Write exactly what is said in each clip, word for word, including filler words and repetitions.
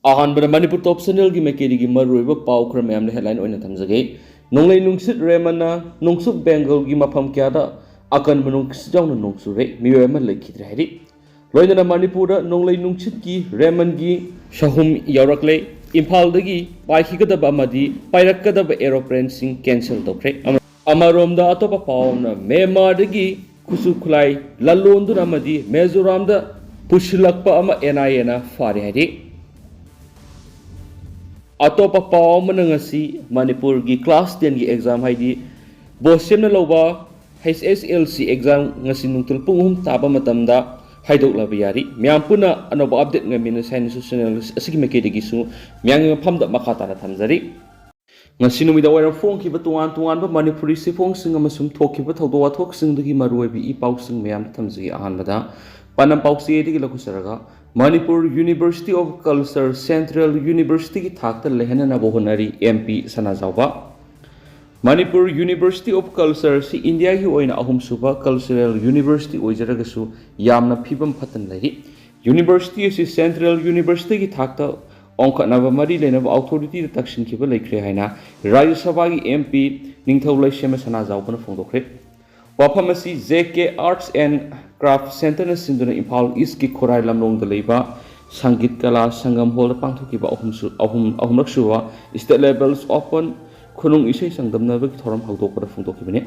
ꯑꯍꯥꯟꯕꯗ ꯃꯅꯤꯄꯨꯔ ꯇꯣꯞ ꯆꯦꯅꯦꯜꯒꯤ ꯃꯥꯏꯀꯩꯗꯒꯤ ꯃꯔꯨꯑꯣꯏꯕ ꯄꯥꯎ ꯈꯔ ꯃꯌꯥꯝꯗ ꯍꯦꯗꯂꯥꯏꯟ ꯑꯣꯏꯅ ꯊꯝꯖꯒꯦ꯫ ꯅꯣꯡꯂꯩ ꯅꯨꯡꯁꯤꯠ ꯔꯦꯃꯟꯅ ꯅꯣꯡꯆꯨꯞ ꯕꯦꯡꯒꯜꯒꯤ ꯃꯐꯝ ꯀꯌꯥꯗ ꯑꯀꯟꯕ ꯅꯨꯡꯁꯤꯠ ꯌꯥꯎꯅ ꯅꯣꯡ ꯆꯨꯔꯦ, ꯃꯤꯑꯣꯏ ꯑꯃ ꯂꯩꯈꯤꯗ꯭ꯔꯦ ꯍꯥꯏꯔꯤ꯫ ꯂꯣꯏꯅꯅ ꯃꯅꯤꯄꯨꯔꯗ ꯅꯣꯡꯂꯩ ꯅꯨꯡꯁꯤꯠꯀꯤ ꯔꯦꯃꯟꯒꯤ ꯁꯍꯨꯝ ꯌꯥꯎꯔꯛꯂꯦ꯫ ꯏꯝꯐꯥꯜꯗꯒꯤ ꯄꯥꯏꯈꯤꯒꯗꯕ ꯑꯃꯗꯤ ꯄꯥꯏꯔꯛꯀꯗꯕ ꯑꯦꯔꯣꯄ꯭ꯂꯦꯟꯁꯤꯡ ꯀꯦꯟꯁꯦꯜ ꯇꯧꯈ꯭ꯔꯦ꯫ ꯑꯃ-, ꯑꯃꯔꯣꯝꯗ ꯑꯇꯣꯞꯄ ꯄꯥꯎ ꯑꯃꯅ ꯃ꯭ꯌꯥꯟꯃꯥꯔꯗꯒꯤ ꯈꯨꯠꯁꯨ ꯈꯨꯠꯂꯥꯏ ꯂꯂꯣꯟꯗꯨꯅ ꯑꯃꯗꯤ ꯃꯤꯖꯣꯔꯥꯝꯗ ꯄꯨꯁꯤꯜꯂꯛꯄ ꯑꯃ ꯑꯦꯟ ꯑꯥꯏ ꯑꯦꯅ ꯐꯥꯔꯦ ꯍꯥꯏꯔꯤ꯫ ꯑꯇꯣꯞꯄ ꯄꯥꯎ ꯑꯃꯅ ꯉꯁꯤ ꯃꯅꯤꯄꯨꯔꯒꯤ ꯀ꯭ꯂꯥꯁ ꯇꯦꯟꯒꯤ ꯑꯦꯛꯖꯥꯝ ꯍꯥꯏꯗꯤ ꯕꯣꯁꯦꯝꯅ ꯂꯧꯕ ꯍꯩꯆ ꯑꯦꯁ ꯑꯦꯜ ꯁꯤ ꯑꯦꯛꯖꯥꯝ ꯉꯁꯤ ꯅꯨꯡꯊꯤꯜ ꯄꯨꯡ ꯑꯍꯨꯝ ꯇꯥꯕ ꯃꯇꯝꯗ ꯍꯥꯏꯗꯣꯛꯂꯕ ꯌꯥꯔꯤ꯫ ꯃꯌꯥꯝ ꯄꯨꯟꯅ ꯑꯅꯧꯕ ꯑꯞꯗꯦꯠ ꯉꯥꯏꯃꯤꯟꯅꯁꯤ ꯍꯥꯏꯅꯁꯨ ꯆꯦꯅꯦꯜ ꯑꯁꯤꯒꯤ ꯃꯥꯏꯀꯩꯗꯒꯤꯁꯨ ꯃꯌꯥꯝꯒꯤ ꯃꯐꯝꯗ ꯃꯈꯥ ꯇꯥꯅ ꯊꯝꯖꯔꯤ꯫ ꯉꯁꯤ ꯅꯨꯃꯤꯗꯥꯡ ꯋꯥꯏꯔꯝ ꯐꯣꯡꯈꯤꯕ ꯇꯣꯉꯥꯟ ꯇꯣꯉꯥꯟꯕ ꯃꯅꯤꯄꯨꯔꯤ ꯆꯦꯐꯣꯡꯁꯤꯡ ꯑꯃꯁꯨꯡ ꯊꯣꯛꯈꯤꯕ ꯊꯧꯗꯣꯛ ꯋꯥꯊꯣꯛꯁꯤꯡꯗꯒꯤ ꯃꯔꯨꯑꯣꯏꯕ ꯏ ꯄꯥꯎꯁꯤꯡ ꯃꯌꯥꯝꯗ ꯊꯝꯖꯒꯦ꯫ ꯑꯍꯥꯟꯕꯗ ꯄꯥꯟꯗꯝ ꯄꯥꯎꯆꯦꯗꯒꯤ ꯂꯧꯈꯠꯆꯔꯒ, Manipur University of Culture Central Universityꯒꯤ ꯊꯥꯛꯇ ꯂꯩꯍꯟꯅꯅꯕ ꯍꯣꯠꯅꯔꯤ, ꯑꯦꯝ ꯄꯤ ꯁꯅꯥꯖꯥꯎꯕ꯫ ꯃꯅꯤꯄꯨꯔ University of Culture ꯑꯁꯤ ꯏꯟꯗꯤꯌꯥꯒꯤ ꯑꯣꯏꯅ ꯑꯍꯨꯝꯁꯨꯕ ꯀꯜꯆꯔꯦꯜ ꯌꯨꯅꯤꯚꯔꯁꯤꯇꯤ ꯑꯣꯏꯖꯔꯒꯁꯨ ꯌꯥꯝꯅ ꯐꯤꯕꯝ ꯐꯠꯇꯅ ꯂꯩꯔꯤ꯫ ꯌꯨꯅꯤꯚꯔꯁꯤꯇꯤ ꯑꯁꯤ ꯁꯦꯟꯇ꯭ꯔꯦꯜ ꯌꯨꯅꯤꯚꯔꯁꯤꯇꯤꯒꯤ ꯊꯥꯛꯇ ꯑꯣꯟꯈꯠꯅꯕ ꯃꯔꯤ ꯂꯩꯅꯕ ꯑꯣꯊꯣꯔꯤꯇꯤꯗ ꯇꯛꯁꯤꯟꯈꯤꯕ ꯂꯩꯈ꯭ꯔꯦ ꯍꯥꯏꯅ ꯔꯥꯖ꯭ꯌ ꯁꯚꯥꯒꯤ ꯑꯦꯝ ꯄꯤ ꯅꯤꯡꯊꯧ ꯂꯩꯁꯦꯝꯕ ꯁꯅꯥꯖꯥꯎꯕꯅ ꯐꯣꯡꯗꯣꯛꯈ꯭ꯔꯦ꯫ ꯋꯥꯐꯝ ꯑꯁꯤ J K Arts and Craft Centreꯅ ꯁꯤꯟꯗꯨꯅ ꯏꯝꯐꯥꯜ ꯏꯁꯀꯤ ꯈꯨꯔꯥꯏ ꯂꯝꯂꯣꯡꯗ ꯂꯩꯕ ꯁꯪꯒꯤꯠ ꯀꯂꯥ ꯁꯪꯒꯝ ꯍꯣꯜꯗ ꯄꯥꯡꯊꯣꯛꯈꯤꯕ ꯑꯍꯨꯝꯁꯨ-, ꯑꯍꯨꯝ-, ꯑꯍꯨꯝꯂꯛ ꯁꯨꯕ State Levels Open ꯈꯨꯅꯨꯡ ꯏꯁꯩ ꯆꯥꯡꯗꯝꯅꯕꯒꯤ ꯊꯧꯔꯝ ꯍꯧꯗꯣꯛꯄꯗ ꯐꯣꯡꯗꯣꯛꯈꯤꯕꯅꯤ꯫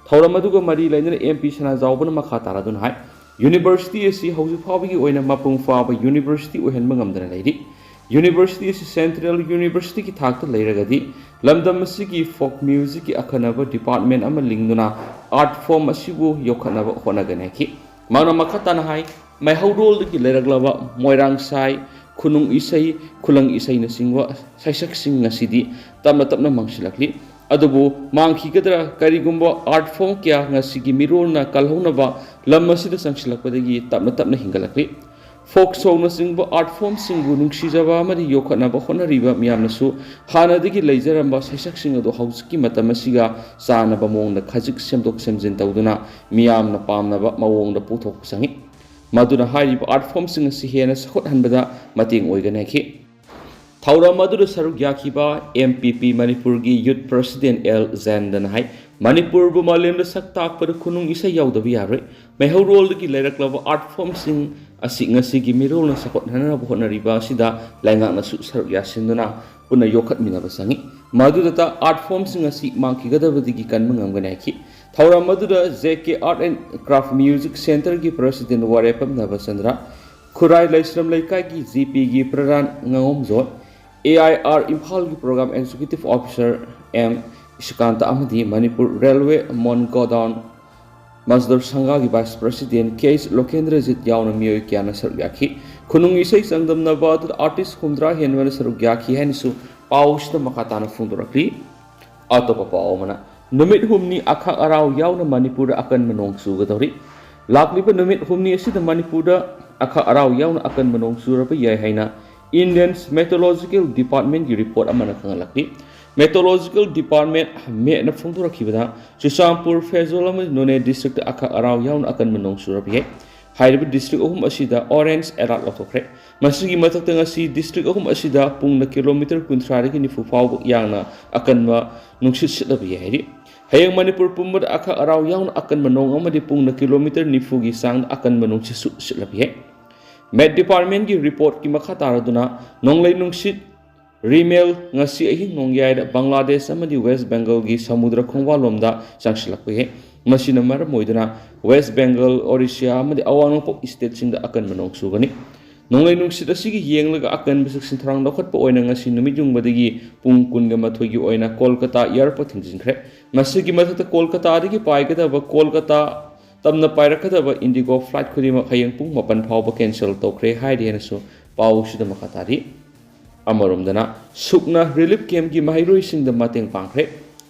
ꯊꯧꯔꯝ ꯑꯗꯨꯒ ꯃꯔꯤ ꯂꯩꯅꯅ ꯑꯦꯝ ꯄꯤ ꯁꯅꯥꯖꯥꯎꯕꯅ ꯃꯈꯥ ꯇꯥꯔꯗꯨꯅ ꯍꯥꯏ, ꯌꯨꯅꯤꯚꯔꯁꯤꯇꯤ ꯑꯁꯤ ꯍꯧꯖꯤꯛ ꯐꯥꯎꯕꯒꯤ ꯑꯣꯏꯅ ꯃꯄꯨꯡ ꯐꯥꯕ ꯌꯨꯅꯤꯚꯔꯁꯤꯇꯤ ꯑꯣꯏꯍꯟꯕ ꯉꯝꯗꯅ ꯂꯩꯔꯤ꯫ ꯌꯨꯅꯤꯚꯔꯁꯤꯇꯤ ꯑꯁꯤ ꯁꯦꯟꯇ꯭ꯔꯦꯜ ꯌꯨꯅꯤꯚꯔꯁꯤꯇꯤꯒꯤ ꯊꯥꯛꯇ ꯂꯩꯔꯒꯗꯤ ꯂꯝꯗꯝ ꯑꯁꯤꯒꯤ ꯐꯣꯛ ꯃ꯭ꯌꯨꯖꯤꯛꯀꯤ ꯑꯈꯟꯅꯕ ꯗꯤꯄꯥꯔꯠꯃꯦꯟ ꯑꯃ ꯂꯤꯡꯗꯨꯅ ꯑꯥꯔꯠ ꯐꯣꯔꯝ ꯑꯁꯤꯕꯨ ꯌꯣꯛꯈꯠꯅꯕ ꯍꯣꯠꯅꯒꯅꯤ ꯍꯥꯏꯈꯤ꯫ ꯃꯍꯥꯛꯅ ꯃꯈꯥ ꯇꯥꯅ ꯍꯥꯏ, ꯃꯩꯍꯧꯔꯣꯜꯗꯒꯤ ꯂꯩꯔꯛꯂꯕ ꯃꯣꯏꯔꯥꯡ ꯁꯥꯏ, ꯈꯨꯅꯨꯡ ꯏꯁꯩ, ꯈꯨꯂꯪ ꯏꯁꯩꯅꯆꯤꯡꯕ ꯁꯩꯁꯛꯁꯤꯡ ꯉꯁꯤꯗꯤ ꯇꯞꯅ ꯇꯞꯅ ꯃꯥꯡꯁꯤꯜꯂꯛꯂꯤ꯫ ꯑꯗꯨꯕꯨ ꯃꯥꯡꯈꯤꯒꯗ꯭ꯔꯥ? ꯀꯔꯤꯒꯨꯝꯕ ꯑꯥꯔꯠ ꯐꯣꯔꯝ ꯀꯌꯥ ꯉꯁꯤꯒꯤ ꯃꯤꯔꯣꯜꯅ ꯀꯜꯍꯧꯅꯕ ꯂꯝ ꯑꯁꯤꯗ ꯆꯪꯁꯤꯜꯂꯛꯄꯗꯒꯤ ꯇꯞꯅ ꯇꯞꯅ ꯍꯤꯡꯒꯠꯂꯛꯂꯤ꯫ ꯐꯣꯛ ꯁꯣꯡꯅꯆꯤꯡꯕ ꯑꯥꯔꯠ ꯐꯣꯔꯝꯁꯤꯡꯕꯨ ꯅꯨꯡꯁꯤꯖꯕ ꯑꯃꯗꯤ ꯌꯣꯛꯈꯠꯅꯕ ꯍꯣꯠꯅꯔꯤꯕ ꯃꯤꯌꯥꯝꯅꯁꯨ ꯍꯥꯟꯅꯗꯒꯤ ꯂꯩꯖꯔꯝꯕ ꯁꯩꯁꯛꯁꯤꯡ ꯑꯗꯨ ꯍꯧꯖꯤꯛꯀꯤ ꯃꯇꯝ ꯑꯁꯤꯒ ꯆꯥꯟꯅꯕ ꯃꯑꯣꯡꯗ ꯈꯖꯤꯛ ꯁꯦꯝꯗꯣꯛ ꯁꯦꯝꯖꯤꯟ ꯇꯧꯗꯨꯅ ꯃꯤꯌꯥꯝꯅ ꯄꯥꯝꯅꯕ ꯃꯑꯣꯡꯗ ꯄꯨꯊꯣꯛꯄ ꯆꯪꯏ꯫ ꯃꯗꯨꯅ ꯍꯥꯏꯔꯤꯕ ꯑꯥꯔꯠ ꯐꯣꯔꯝꯁꯤꯡ ꯑꯁꯤ ꯍꯦꯟꯅ ꯆꯥꯎꯈꯠꯍꯟꯕꯗ ꯃꯇꯦꯡ ꯑꯣꯏꯒꯅꯤ ꯍꯥꯏꯈꯤ꯫ ꯊꯧꯔꯝ ꯑꯗꯨꯗ ꯁꯔꯨꯛ ꯌꯥꯈꯤꯕ ꯑꯦꯝ ꯄꯤ ꯄꯤ ꯃꯅꯤꯄꯨꯔꯒꯤ ꯌꯨꯠ ꯄ꯭ꯔꯁꯤꯗꯦꯟ ꯑꯦꯜ ꯖꯌꯟꯗꯅ ꯍꯥꯏ, ꯃꯅꯤꯄꯨꯔꯕꯨ ꯃꯥꯂꯦꯝꯗ ꯁꯛ ꯇꯥꯛꯄꯗ ꯈꯨꯅꯨꯡ ꯏꯁꯩ ꯌꯥꯎꯗꯕ ꯌꯥꯔꯣꯏ꯫ ꯃꯩꯍꯧꯔꯣꯜꯗꯒꯤ ꯂꯩꯔꯛꯂꯕ ꯑꯥꯔꯠ ꯐꯣꯝꯁꯤꯡ ꯑꯁꯤ ꯉꯁꯤꯒꯤ ꯃꯤꯔꯣꯜꯅ ꯆꯥꯎꯈꯠꯍꯟꯅꯕ ꯍꯣꯠꯅꯔꯤꯕ ꯑꯁꯤꯗ ꯂꯩꯉꯥꯛꯅꯁꯨ ꯁꯔꯨꯛ ꯌꯥꯁꯤꯟꯗꯨꯅ ꯄꯨꯟꯅ ꯌꯣꯛꯈꯠꯃꯤꯟꯅꯕ ꯆꯪꯏ꯫ ꯃꯗꯨꯗꯇ ꯑꯥꯔꯠ ꯐꯣꯝꯁꯤꯡ ꯑꯁꯤ ꯃꯥꯡꯈꯤꯒꯗꯕꯗꯒꯤ ꯀꯟꯕ ꯉꯝꯒꯅꯤ ꯍꯥꯏꯈꯤ꯫ ꯊꯧꯔꯝ ꯑꯗꯨꯗ J K art and craft music ꯁꯦꯟꯇꯔꯒꯤ ꯄ꯭ꯔꯁꯤꯗꯦꯟ ꯋꯥꯔꯦꯄꯝ ꯅꯕꯆꯟꯗ꯭ꯔ, ꯈꯨꯔꯥꯏ ꯂꯩꯁ꯭ꯔꯝ ꯂꯩꯀꯥꯏꯒꯤ ꯖꯤ ꯄꯤꯒꯤ ꯄ꯭ꯔꯙꯥꯟ ꯉꯥꯉꯣꯝꯖꯣꯠ, ꯑꯦ ꯑꯥꯏ ꯑꯥꯔ ꯏꯝꯐꯥꯜꯒꯤ programme executive officer M Ishakanta ꯑꯃꯗꯤ ꯃꯅꯤꯄꯨꯔ ꯔꯦꯜꯋꯦ ꯃꯣꯟ ꯒꯣꯗꯥꯎꯟ ꯃꯖꯗꯨꯔ ꯁꯪꯘꯒꯤ vice president K H Lokendrajit ꯌꯥꯎꯅ ꯃꯤꯑꯣꯏ ꯀꯌꯥꯅ ꯁꯔꯨꯛ ꯌꯥꯈꯤ꯫ ꯈꯨꯅꯨꯡ ꯏꯁꯩ ꯆꯥꯡꯗꯝꯅꯕ ꯑꯗꯨꯗ ꯑꯥꯔꯇꯤꯁ ꯍꯨꯝꯗ꯭ꯔꯥ ꯍꯦꯟꯕꯅ ꯁꯔꯨꯛ ꯌꯥꯈꯤ ꯍꯥꯏꯅꯁꯨ ꯄꯥꯎꯁꯤꯗ ꯃꯈꯥ ꯇꯥꯅ ꯐꯣꯡꯗꯣꯔꯛꯂꯤ꯫ ꯑꯇꯣꯞꯄ ꯄꯥꯎ ꯑꯃꯅ, ꯅꯨꯃꯤꯠ ꯍꯨꯝꯅꯤ ꯑꯈꯥꯛ ꯑꯔꯥꯎ ꯌꯥꯎꯅ ꯃꯅꯤꯄꯨꯔꯗ ꯑꯀꯟꯕ ꯅꯣꯡ ꯆꯨꯒꯗꯧꯔꯤ꯫ ꯂꯥꯛꯂꯤꯕ ꯅꯨꯃꯤꯠ ꯍꯨꯝꯅꯤ ꯑꯁꯤꯗ ꯃꯅꯤꯄꯨꯔꯗ ꯑꯈꯥꯛ ꯑꯔꯥꯎ ꯌꯥꯎꯅ ꯑꯀꯟꯕ ꯅꯣꯡ ꯆꯨꯔꯕ ꯌꯥꯏ ꯍꯥꯏꯅ Indian Meteorological Departmentꯀꯤ ꯔꯤꯄꯣꯔꯠ ꯑꯃꯅ ꯈꯪꯍꯜꯂꯛꯂꯤ꯫ Meteorological Department ꯃꯦꯠꯅ ꯐꯣꯡꯗꯣꯔꯛꯈꯤꯕꯗ, ꯆꯨꯔꯆꯥꯟꯄꯨꯔ, ꯐꯦꯔꯖꯣꯜ ꯑꯃꯗꯤ ꯅꯣꯅꯦ ꯗꯤꯁꯇ꯭ꯔꯤꯛꯇ ꯑꯈꯥꯛ ꯑꯔꯥꯎ ꯌꯥꯎꯅ ꯑꯀꯟꯕ ꯅꯣꯡ ꯆꯨꯔꯕ ꯌꯥꯏ꯫ ꯍꯥꯏꯔꯤꯕ ꯗꯤꯁꯇ꯭ꯔꯤꯛ ꯑꯍꯨꯝ ꯑꯁꯤꯗ orange alert ꯂꯧꯊꯣꯛꯈ꯭ꯔꯦ꯫ ꯃꯁꯤꯒꯤ ꯃꯊꯛꯇ ꯉꯁꯤ ꯗꯤꯁꯇ꯭ꯔꯤꯛ ꯑꯍꯨꯝ ꯑꯁꯤꯗ ꯄꯨꯡꯗ ꯀꯤꯂꯣꯃꯤꯇꯔ ꯀꯨꯟꯊ꯭ꯔꯥꯗꯒꯤ ꯅꯤꯐꯨ ꯐꯥꯎꯕ ꯌꯥꯡꯅ ꯑꯀꯟꯕ ꯅꯨꯡꯁꯤꯠ ꯁꯤꯠꯂꯕ ꯌꯥꯏ ꯍꯥꯏꯔꯤ꯫ ꯍꯌꯦꯡ ꯃꯅꯤꯄꯨꯔ ꯄꯨꯝꯕꯗ ꯑꯈꯥꯛ ꯑꯔꯥꯎ ꯌꯥꯎꯅ ꯑꯀꯟꯕ ꯅꯣꯡ ꯑꯃꯗꯤ ꯄꯨꯡꯗ ꯀꯤꯂꯣꯃꯤꯇꯔ ꯅꯤꯐꯨꯒꯤ ꯆꯥꯡꯗ ꯑꯀꯟꯕ ꯅꯨꯡꯁꯤꯠꯁꯨ ꯁꯤꯠꯂꯕ ꯌꯥꯏ꯫ ꯃꯦꯠ ꯗꯤꯄꯥꯔꯠꯃꯦꯟꯒꯤ ꯔꯤꯄꯣꯔꯠꯀꯤ ꯃꯈꯥ ꯇꯥꯔꯗꯨꯅ, ꯅꯣꯡꯂꯩ ꯅꯨꯡꯁꯤꯠ ꯔꯤꯃꯦꯜ ꯉꯁꯤ ꯑꯍꯤꯡ ꯅꯣꯡꯌꯥꯏꯗ ꯕꯪꯒ꯭ꯂꯥꯗꯦꯁ ꯑꯃꯗꯤ ꯋꯦꯁ ꯕꯦꯡꯒꯜꯒꯤ ꯁꯃꯨꯗ꯭ꯔ ꯈꯣꯡꯕꯥꯜꯂꯣꯝꯗ ꯆꯪꯁꯤꯜꯂꯛꯄ ꯌꯥꯏ꯫ ꯃꯁꯤꯅ ꯃꯔꯝ ꯑꯣꯏꯗꯨꯅ ꯋꯦꯁ ꯕꯦꯡꯒꯜ, ꯑꯣꯔꯤꯁꯤꯌꯥ ꯑꯃꯗꯤ ꯑꯋꯥꯡ ꯅꯣꯡꯄꯣꯛ ꯁ꯭ꯇꯦꯠꯁꯤꯡꯗ ꯑꯀꯟꯕ ꯅꯣꯡ ꯆꯨꯒꯅꯤ꯫ ꯅꯣꯡꯂꯩ ꯅꯨꯡꯁꯤꯠ ꯑꯁꯤꯒꯤ ꯌꯦꯡꯂꯒ ꯑꯀꯟꯕ ꯆꯦꯛꯁꯤꯟ ꯊꯧꯔꯥꯡ ꯂꯧꯈꯠꯄ ꯑꯣꯏꯅ ꯉꯁꯤ ꯅꯨꯃꯤꯠ ꯌꯨꯡꯕꯗꯒꯤ ꯄꯨꯡ ꯀꯨꯟꯒ ꯃꯥꯊꯣꯏꯒꯤ ꯑꯣꯏꯅ ꯀꯣꯜꯀꯇꯥ ꯑꯦꯌꯔꯄꯣꯔꯠ ꯊꯤꯡꯖꯤꯟꯈ꯭ꯔꯦ꯫ ꯃꯁꯤꯒꯤ ꯃꯊꯛꯇ ꯀꯣꯜꯀꯇꯥꯗꯒꯤ ꯄꯥꯏꯒꯗꯕ ꯀꯣꯜꯀꯇꯥ ꯇꯝꯅ ꯄꯥꯏꯔꯛꯀꯗꯕ ꯏꯟꯗꯤꯒꯣ ꯐ꯭ꯂꯥꯏꯠ ꯈꯨꯗꯤꯡꯃꯛ ꯍꯌꯦꯡ ꯄꯨꯡ ꯃꯥꯄꯟ ꯐꯥꯎꯕ ꯀꯦꯟꯁꯦꯜ ꯇꯧꯈ꯭ꯔꯦ ꯍꯥꯏꯔꯤ ꯍꯥꯏꯅꯁꯨ ꯄꯥꯎꯁꯤꯗ ꯃꯈꯥ ꯇꯥꯔꯤ꯫ ꯑꯃꯔꯣꯝꯗꯅ, ꯁꯨꯛꯅ ꯔꯤꯂꯤꯐ ꯀꯦꯝꯞꯀꯤ ꯃꯍꯩꯔꯣꯏꯁꯤꯡꯗ ꯃꯇꯦꯡ ꯄꯥꯡꯈ꯭ꯔꯦ꯫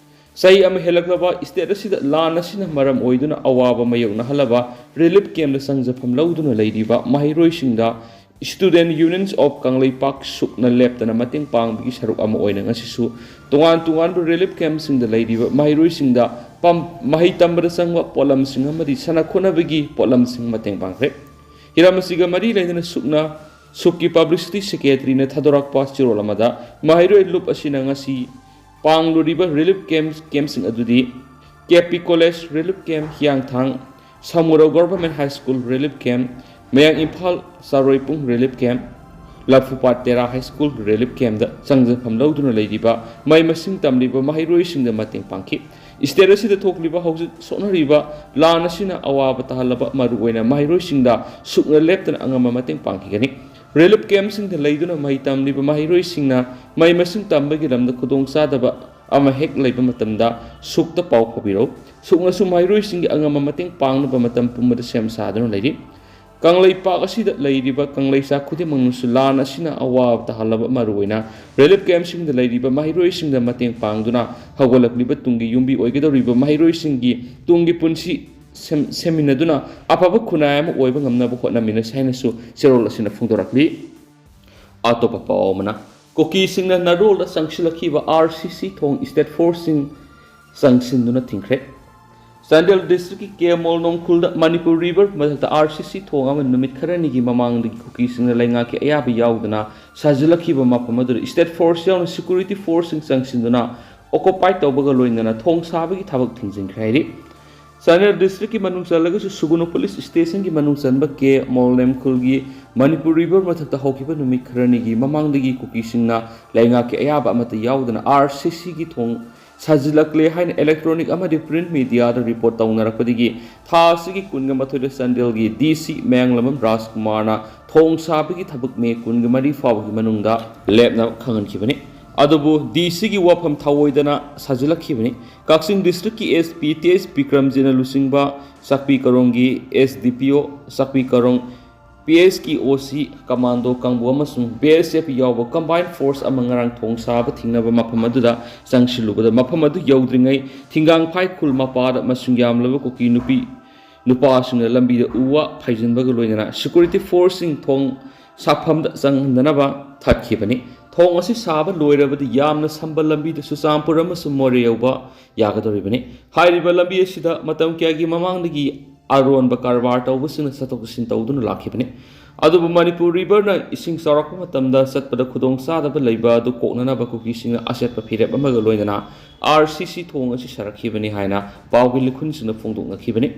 ꯆꯍꯤ ꯑꯃ ꯍꯦꯜꯂꯛꯂꯕ ꯁ꯭ꯇꯦꯠ ꯑꯁꯤꯗ ꯂꯥꯟ ꯑꯁꯤꯅ ꯃꯔꯝ ꯑꯣꯏꯗꯨꯅ ꯑꯋꯥꯕ ꯃꯥꯌꯣꯛꯅꯍꯜꯂꯕ ꯔꯤꯂꯤꯐ ꯀꯦꯝꯞꯇ ꯆꯪꯖꯐꯝ ꯂꯧꯗꯨꯅ ꯂꯩꯔꯤꯕ ꯃꯍꯩꯔꯣꯏꯁꯤꯡꯗ Student Unions of ꯀꯪꯂꯩꯄꯥꯛ ꯁꯨꯛꯅ ꯂꯦꯞꯇꯅ ꯃꯇꯦꯡ ꯄꯥꯡꯕꯒꯤ ꯁꯔꯨꯛ ꯑꯃ ꯑꯣꯏꯅ ꯉꯁꯤꯁꯨ ꯇꯣꯉꯥꯟ ꯇꯣꯉꯥꯟꯕ ꯔꯤꯂꯤꯐ ꯀꯦꯝꯞꯁꯤꯡꯗ ꯂꯩꯔꯤꯕ ꯃꯍꯩꯔꯣꯏꯁꯤꯡꯗ ꯄꯝ-, ꯃꯍꯩ ꯇꯝꯕꯗ ꯆꯪꯕ ꯄꯣꯠꯂꯝꯁꯤꯡ ꯑꯃꯗꯤ ꯁꯥꯟꯅ ꯈꯣꯠꯅꯕꯒꯤ ꯄꯣꯠꯂꯝꯁꯤꯡ ꯃꯇꯦꯡ ꯄꯥꯡꯈ꯭ꯔꯦ꯫ ꯍꯤꯔꯝ ꯑꯁꯤꯒ ꯃꯔꯤ ꯂꯩꯅꯅ ꯁꯨꯛꯅ ꯁꯨꯛꯀꯤ ꯄꯕ꯭ꯂꯤꯁꯤꯇꯤ ꯁꯦꯀ꯭ꯔꯦꯇꯔꯤꯅ ꯊꯥꯗꯣꯔꯛꯄ ꯆꯦꯔꯣꯜ ꯑꯃꯗ, ꯃꯍꯩꯔꯣꯏ ꯂꯨꯞ ꯑꯁꯤꯅ ꯉꯁꯤ ꯄꯥꯡꯂꯨꯔꯤꯕ ꯔꯤꯂꯤꯐ ꯀꯦꯝꯞ, ꯀꯦꯝꯞꯁꯤꯡ ꯑꯗꯨꯗꯤ K P college relief camp ꯍꯤꯌꯥꯡꯊꯥꯡ, Samurou government high school relief camp, Mayang Imphal Charoipung relief camp, Laphupat Tera high school relief ꯀꯦꯝꯞꯇ ꯆꯪꯖꯐꯝ ꯂꯧꯗꯨꯅ ꯂꯩꯔꯤꯕ ꯃꯍꯩ ꯃꯁꯤꯡ ꯇꯝꯂꯤꯕ ꯃꯍꯩꯔꯣꯏꯁꯤꯡꯗ ꯃꯇꯦꯡ ꯄꯥꯡꯈꯤ꯫ ꯁ꯭ꯇꯦꯠ ꯑꯁꯤꯗ ꯊꯣꯛꯂꯤꯕ ꯍꯧꯖꯤꯛ ꯁꯣꯛꯅꯔꯤꯕ ꯂꯥꯟ ꯑꯁꯤꯅ ꯑꯋꯥꯕ ꯇꯥꯍꯜꯂꯕ ꯃꯔꯨꯑꯣꯏꯅ ꯃꯍꯩꯔꯣꯏꯁꯤꯡꯗ ꯁꯨꯛꯅ ꯂꯦꯞꯇꯅ ꯑꯉꯝꯕ ꯃꯇꯦꯡ ꯄꯥꯡꯈꯤꯒꯅꯤ꯫ ꯔꯤꯂꯤꯐ ꯀꯦꯝꯞꯁꯤꯡꯗ ꯂꯩꯗꯨꯅ ꯃꯍꯩ ꯇꯝꯂꯤꯕ ꯃꯍꯩꯔꯣꯏꯁꯤꯡꯅ ꯃꯍꯩ ꯃꯁꯤꯡ ꯇꯝꯕꯒꯤ ꯂꯝꯗ ꯈꯨꯗꯣꯡꯆꯥꯗꯕ ꯑꯃ ꯍꯦꯛ ꯂꯩꯕ ꯃꯇꯝꯗ ꯁꯨꯛꯇ ꯄꯥꯎ ꯐꯥꯎꯕꯤꯔꯛꯎ꯫ ꯁꯨꯛꯅꯁꯨ ꯃꯍꯩꯔꯣꯏꯁꯤꯡꯒꯤ ꯑꯉꯝꯕ ꯃꯇꯦꯡ ꯄꯥꯡꯅꯕ ꯃꯇꯝ ꯄꯨꯝꯕꯗ ꯁꯦꯝ ꯁꯥꯗꯨꯅ ꯂꯩꯔꯤ꯫ ꯀꯪꯂꯩꯄꯥꯛ ꯑꯁꯤꯗ ꯂꯩꯔꯤꯕ ꯀꯪꯂꯩꯆꯥ ꯈꯨꯗꯤꯡꯃꯛꯅꯁꯨ ꯂꯥꯟ ꯑꯁꯤꯅ ꯑꯋꯥꯕ ꯇꯥꯍꯜꯂꯕ ꯃꯔꯨꯑꯣꯏꯅ ꯔꯤꯂꯤꯐ ꯀꯦꯝꯞꯁꯤꯡꯗ ꯂꯩꯔꯤꯕ ꯃꯍꯩꯔꯣꯏꯁꯤꯡꯗ ꯃꯇꯦꯡ ꯄꯥꯡꯗꯨꯅ ꯍꯧꯒꯠꯂꯛꯂꯤꯕ ꯇꯨꯡꯒꯤ ꯌꯨꯝꯕꯤ ꯑꯣꯏꯒꯗꯧꯔꯤꯕ ꯃꯍꯩꯔꯣꯏꯁꯤꯡꯒꯤ ꯇꯨꯡꯒꯤ ꯄꯨꯟꯁꯤ ꯁꯦꯝ-, ꯁꯦꯝꯃꯤꯟꯅꯗꯨꯅ ꯑꯐꯕ ꯈꯨꯟꯅꯥꯏ ꯑꯃ ꯑꯣꯏꯕ ꯉꯝꯅꯕ ꯍꯣꯠꯅꯃꯤꯟꯅꯁꯤ ꯍꯥꯏꯅꯁꯨ ꯆꯦꯔꯣꯜ ꯑꯁꯤꯅ ꯐꯣꯡꯗꯣꯔꯛꯂꯤ꯫ ꯑꯇꯣꯞꯄ ꯄꯥꯎ ꯑꯃꯅ, ꯀꯨꯀꯤꯁꯤꯡꯅ ꯅꯔꯣꯜꯗ ꯆꯪꯁꯤꯜꯂꯛꯈꯤꯕ ꯑꯥꯔ ꯁꯤ ꯁꯤ ꯊꯣꯡ ꯁ꯭ꯇꯦꯠ ꯐꯣꯔꯁꯁꯤꯡ ꯆꯪꯁꯤꯟꯗꯨꯅ ꯊꯤꯡꯈ꯭ꯔꯦ꯫ ꯆꯥꯟꯗꯦꯜ ꯗꯤꯁꯇ꯭ꯔꯤꯛꯀꯤ ꯀꯦ ꯃꯣꯜꯅꯣꯡꯈꯨꯜꯗ ꯃꯅꯤꯄꯨꯔ ꯔꯤꯚꯔ ꯃꯊꯛꯇ ꯑꯥꯔ ꯁꯤ ꯁꯤ ꯊꯣꯡ ꯑꯃ ꯅꯨꯃꯤꯠ ꯈꯔꯅꯤꯒꯤ ꯃꯃꯥꯡꯗꯒꯤ ꯀꯨꯀꯤꯁꯤꯡꯅ ꯂꯩꯉꯥꯛꯀꯤ ꯑꯌꯥꯕ ꯌꯥꯎꯗꯅ ꯁꯥꯖꯤꯜꯂꯛꯈꯤꯕ ꯃꯐꯝ ꯑꯗꯨꯗ ꯁ꯭ꯇꯦꯠ ꯐꯣꯔꯁ ꯌꯥꯎꯅ ꯁꯦꯀ꯭ꯌꯨꯔꯤꯇꯤ ꯐꯣꯔꯁꯁꯤꯡ ꯆꯪꯁꯤꯟꯗꯨꯅ ꯑꯣꯀꯨꯄꯥꯏ ꯇꯧꯕꯒ ꯂꯣꯏꯅꯅ ꯊꯣꯡ ꯁꯥꯕꯒꯤ ꯊꯕꯛ ꯊꯤꯡꯖꯤꯟꯈ꯭ꯔꯦ ꯍꯥꯏꯔꯤ꯫ ꯆꯥꯟꯗꯦꯜ ꯗꯤꯁꯇ꯭ꯔꯤꯛꯀꯤ ꯃꯅꯨꯡ ꯆꯜꯂꯒꯁꯨ ꯁꯨꯒꯨꯅꯨ ꯄꯨꯂꯤꯁ ꯁ꯭ꯇꯦꯁꯟꯒꯤ ꯃꯅꯨꯡ ꯆꯟꯕ ꯀꯦ ꯃꯣꯜꯅꯦꯝꯈꯨꯜꯒꯤ ꯃꯅꯤꯄꯨꯔ ꯔꯤꯚꯔ ꯃꯊꯛꯇ ꯍꯧꯈꯤꯕ ꯅꯨꯃꯤꯠ ꯈꯔꯅꯤꯒꯤ ꯃꯃꯥꯡꯗꯒꯤ ꯀꯨꯀꯤꯁꯤꯡꯅ ꯂꯩꯉꯥꯛꯀꯤ ꯑꯌꯥꯕ ꯑꯃꯠꯇ ꯌꯥꯎꯗꯅ ꯑꯥꯔ ꯁꯤ ꯁꯤꯒꯤ ꯊꯣꯡ ꯁꯥꯖꯤꯜꯂꯛꯂꯦ ꯍꯥꯏꯅ ꯏꯂꯦꯛꯇ꯭ꯔꯣꯅꯤꯛ ꯑꯃꯗꯤ ꯄ꯭ꯔꯤꯟꯠ ꯃꯤꯗꯤꯌꯥꯗ ꯔꯤꯄꯣꯔꯠ ꯇꯧꯅꯔꯛꯄꯗꯒꯤ ꯊꯥ ꯑꯁꯤꯒꯤ ꯀꯨꯟꯒ ꯃꯥꯊꯣꯏꯗ ꯆꯥꯟꯗꯦꯜꯒꯤ ꯗꯤ ꯁꯤ ꯃꯌꯥꯡꯂꯝꯕꯝ ꯔꯥꯖꯀꯨꯃꯥꯔꯅ ꯊꯣꯡ ꯁꯥꯕꯒꯤ ꯊꯕꯛ ꯃꯦ ꯀꯨꯟꯒ ꯃꯔꯤ ꯐꯥꯎꯕꯒꯤ ꯃꯅꯨꯡꯗ ꯂꯦꯞꯅꯕ ꯈꯪꯍꯟꯈꯤꯕꯅꯤ꯫ ꯑꯗꯨꯕꯨ ꯗꯤ ꯁꯤꯒꯤ ꯋꯥꯐꯝ ꯊꯧꯑꯣꯏꯗꯅ ꯁꯥꯖꯤꯜꯂꯛꯈꯤꯕꯅꯤ꯫ ꯀꯛꯆꯤꯡ ꯗꯤꯁꯇ꯭ꯔꯤꯛꯀꯤ ꯑꯦꯁ ꯄꯤ ꯇꯤ ꯑꯦꯁ ꯕꯤꯀ꯭ꯔꯝꯖꯤꯠꯅ ꯂꯨꯆꯤꯡꯕ ꯆꯥꯛꯄꯤ ꯀꯥꯔꯣꯡꯒꯤ ꯑꯦꯁ ꯗꯤ ꯄꯤ ꯑꯣ, ꯆꯥꯛꯄꯤ ꯀꯥꯔꯣꯡ ꯄꯤ ꯑꯦꯁꯀꯤ ꯑꯣ ꯁꯤ, ꯀꯃꯥꯟꯗꯣ ꯀꯥꯡꯕꯨ ꯑꯃꯁꯨꯡ ꯕꯤ ꯑꯦꯁ ꯑꯦꯐ ꯌꯥꯎꯕ ꯀꯝꯕꯥꯏꯟ ꯐꯣꯔꯁ ꯑꯃ ꯉꯔꯥꯡ ꯊꯣꯡ ꯁꯥꯕ ꯊꯤꯡꯅꯕ ꯃꯐꯝ ꯑꯗꯨꯗ ꯆꯪꯁꯤꯜꯂꯨꯕꯗ, ꯃꯐꯝ ꯑꯗꯨ ꯌꯧꯗ꯭ꯔꯤꯉꯩ ꯊꯤꯡꯒꯥꯡꯐꯥꯏ ꯈꯨꯜ ꯃꯄꯥꯗ ꯃꯁꯤꯡ ꯌꯥꯝꯂꯕ ꯀꯨꯀꯤ ꯅꯨꯄꯤ ꯅꯨꯄꯥꯁꯤꯡꯅ ꯂꯝꯕꯤꯗ ꯎ ꯋꯥ ꯐꯩꯖꯤꯟꯕꯒ ꯂꯣꯏꯅꯅ ꯁꯦꯀ꯭ꯌꯨꯔꯤꯇꯤ ꯐꯣꯔꯁꯁꯤꯡ ꯊꯣꯡ ꯁꯥꯐꯝꯗ ꯆꯪꯍꯟꯗꯅꯕ ꯊꯠꯈꯤꯕꯅꯤ꯫ ꯊꯣꯡ ꯑꯁꯤ ꯁꯥꯕ ꯂꯣꯏꯔꯕꯗꯤ ꯌꯥꯝꯅ ꯁꯝꯕ ꯂꯝꯕꯤꯗ ꯆꯨꯔꯆꯥꯟꯄꯨꯔ ꯑꯃꯁꯨꯡ ꯃꯣꯔꯦ ꯌꯧꯕ ꯌꯥꯒꯗꯧꯔꯤꯕꯅꯤ꯫ ꯍꯥꯏꯔꯤꯕ ꯂꯝꯕꯤ ꯑꯁꯤꯗ ꯃꯇꯝ ꯀꯌꯥꯒꯤ ꯃꯃꯥꯡꯗꯒꯤ ꯑꯔꯣꯟꯕ ꯀꯔꯕꯥꯔ ꯇꯧꯕꯁꯤꯡꯅ ꯆꯠꯊꯣꯛ ꯆꯠꯁꯤꯟ ꯇꯧꯗꯨꯅ ꯂꯥꯛꯈꯤꯕꯅꯤ꯫ ꯑꯗꯨꯕꯨ ꯃꯅꯤꯄꯨꯔ ꯔꯤꯚꯔꯅ ꯏꯁꯤꯡ ꯆꯥꯎꯔꯛꯄ ꯃꯇꯝꯗ ꯆꯠꯄꯗ ꯈꯨꯗꯣꯡꯆꯥꯗꯕ ꯂꯩꯕ ꯑꯗꯨ ꯀꯣꯛꯅꯅꯕ ꯀꯨꯀꯤꯁꯤꯡꯅ ꯑꯆꯦꯠꯄ ꯐꯤꯔꯦꯞ ꯑꯃꯒ ꯂꯣꯏꯅꯅ ꯑꯥꯔ ꯁꯤ ꯁꯤ ꯊꯣꯡ ꯑꯁꯤ ꯁꯥꯔꯛꯈꯤꯕꯅꯤ ꯍꯥꯏꯅ ꯄꯥꯎꯒꯤ ꯂꯤꯈꯨꯟꯁꯤꯡꯅ ꯐꯣꯡꯗꯣꯛꯅꯈꯤꯕꯅꯤ꯫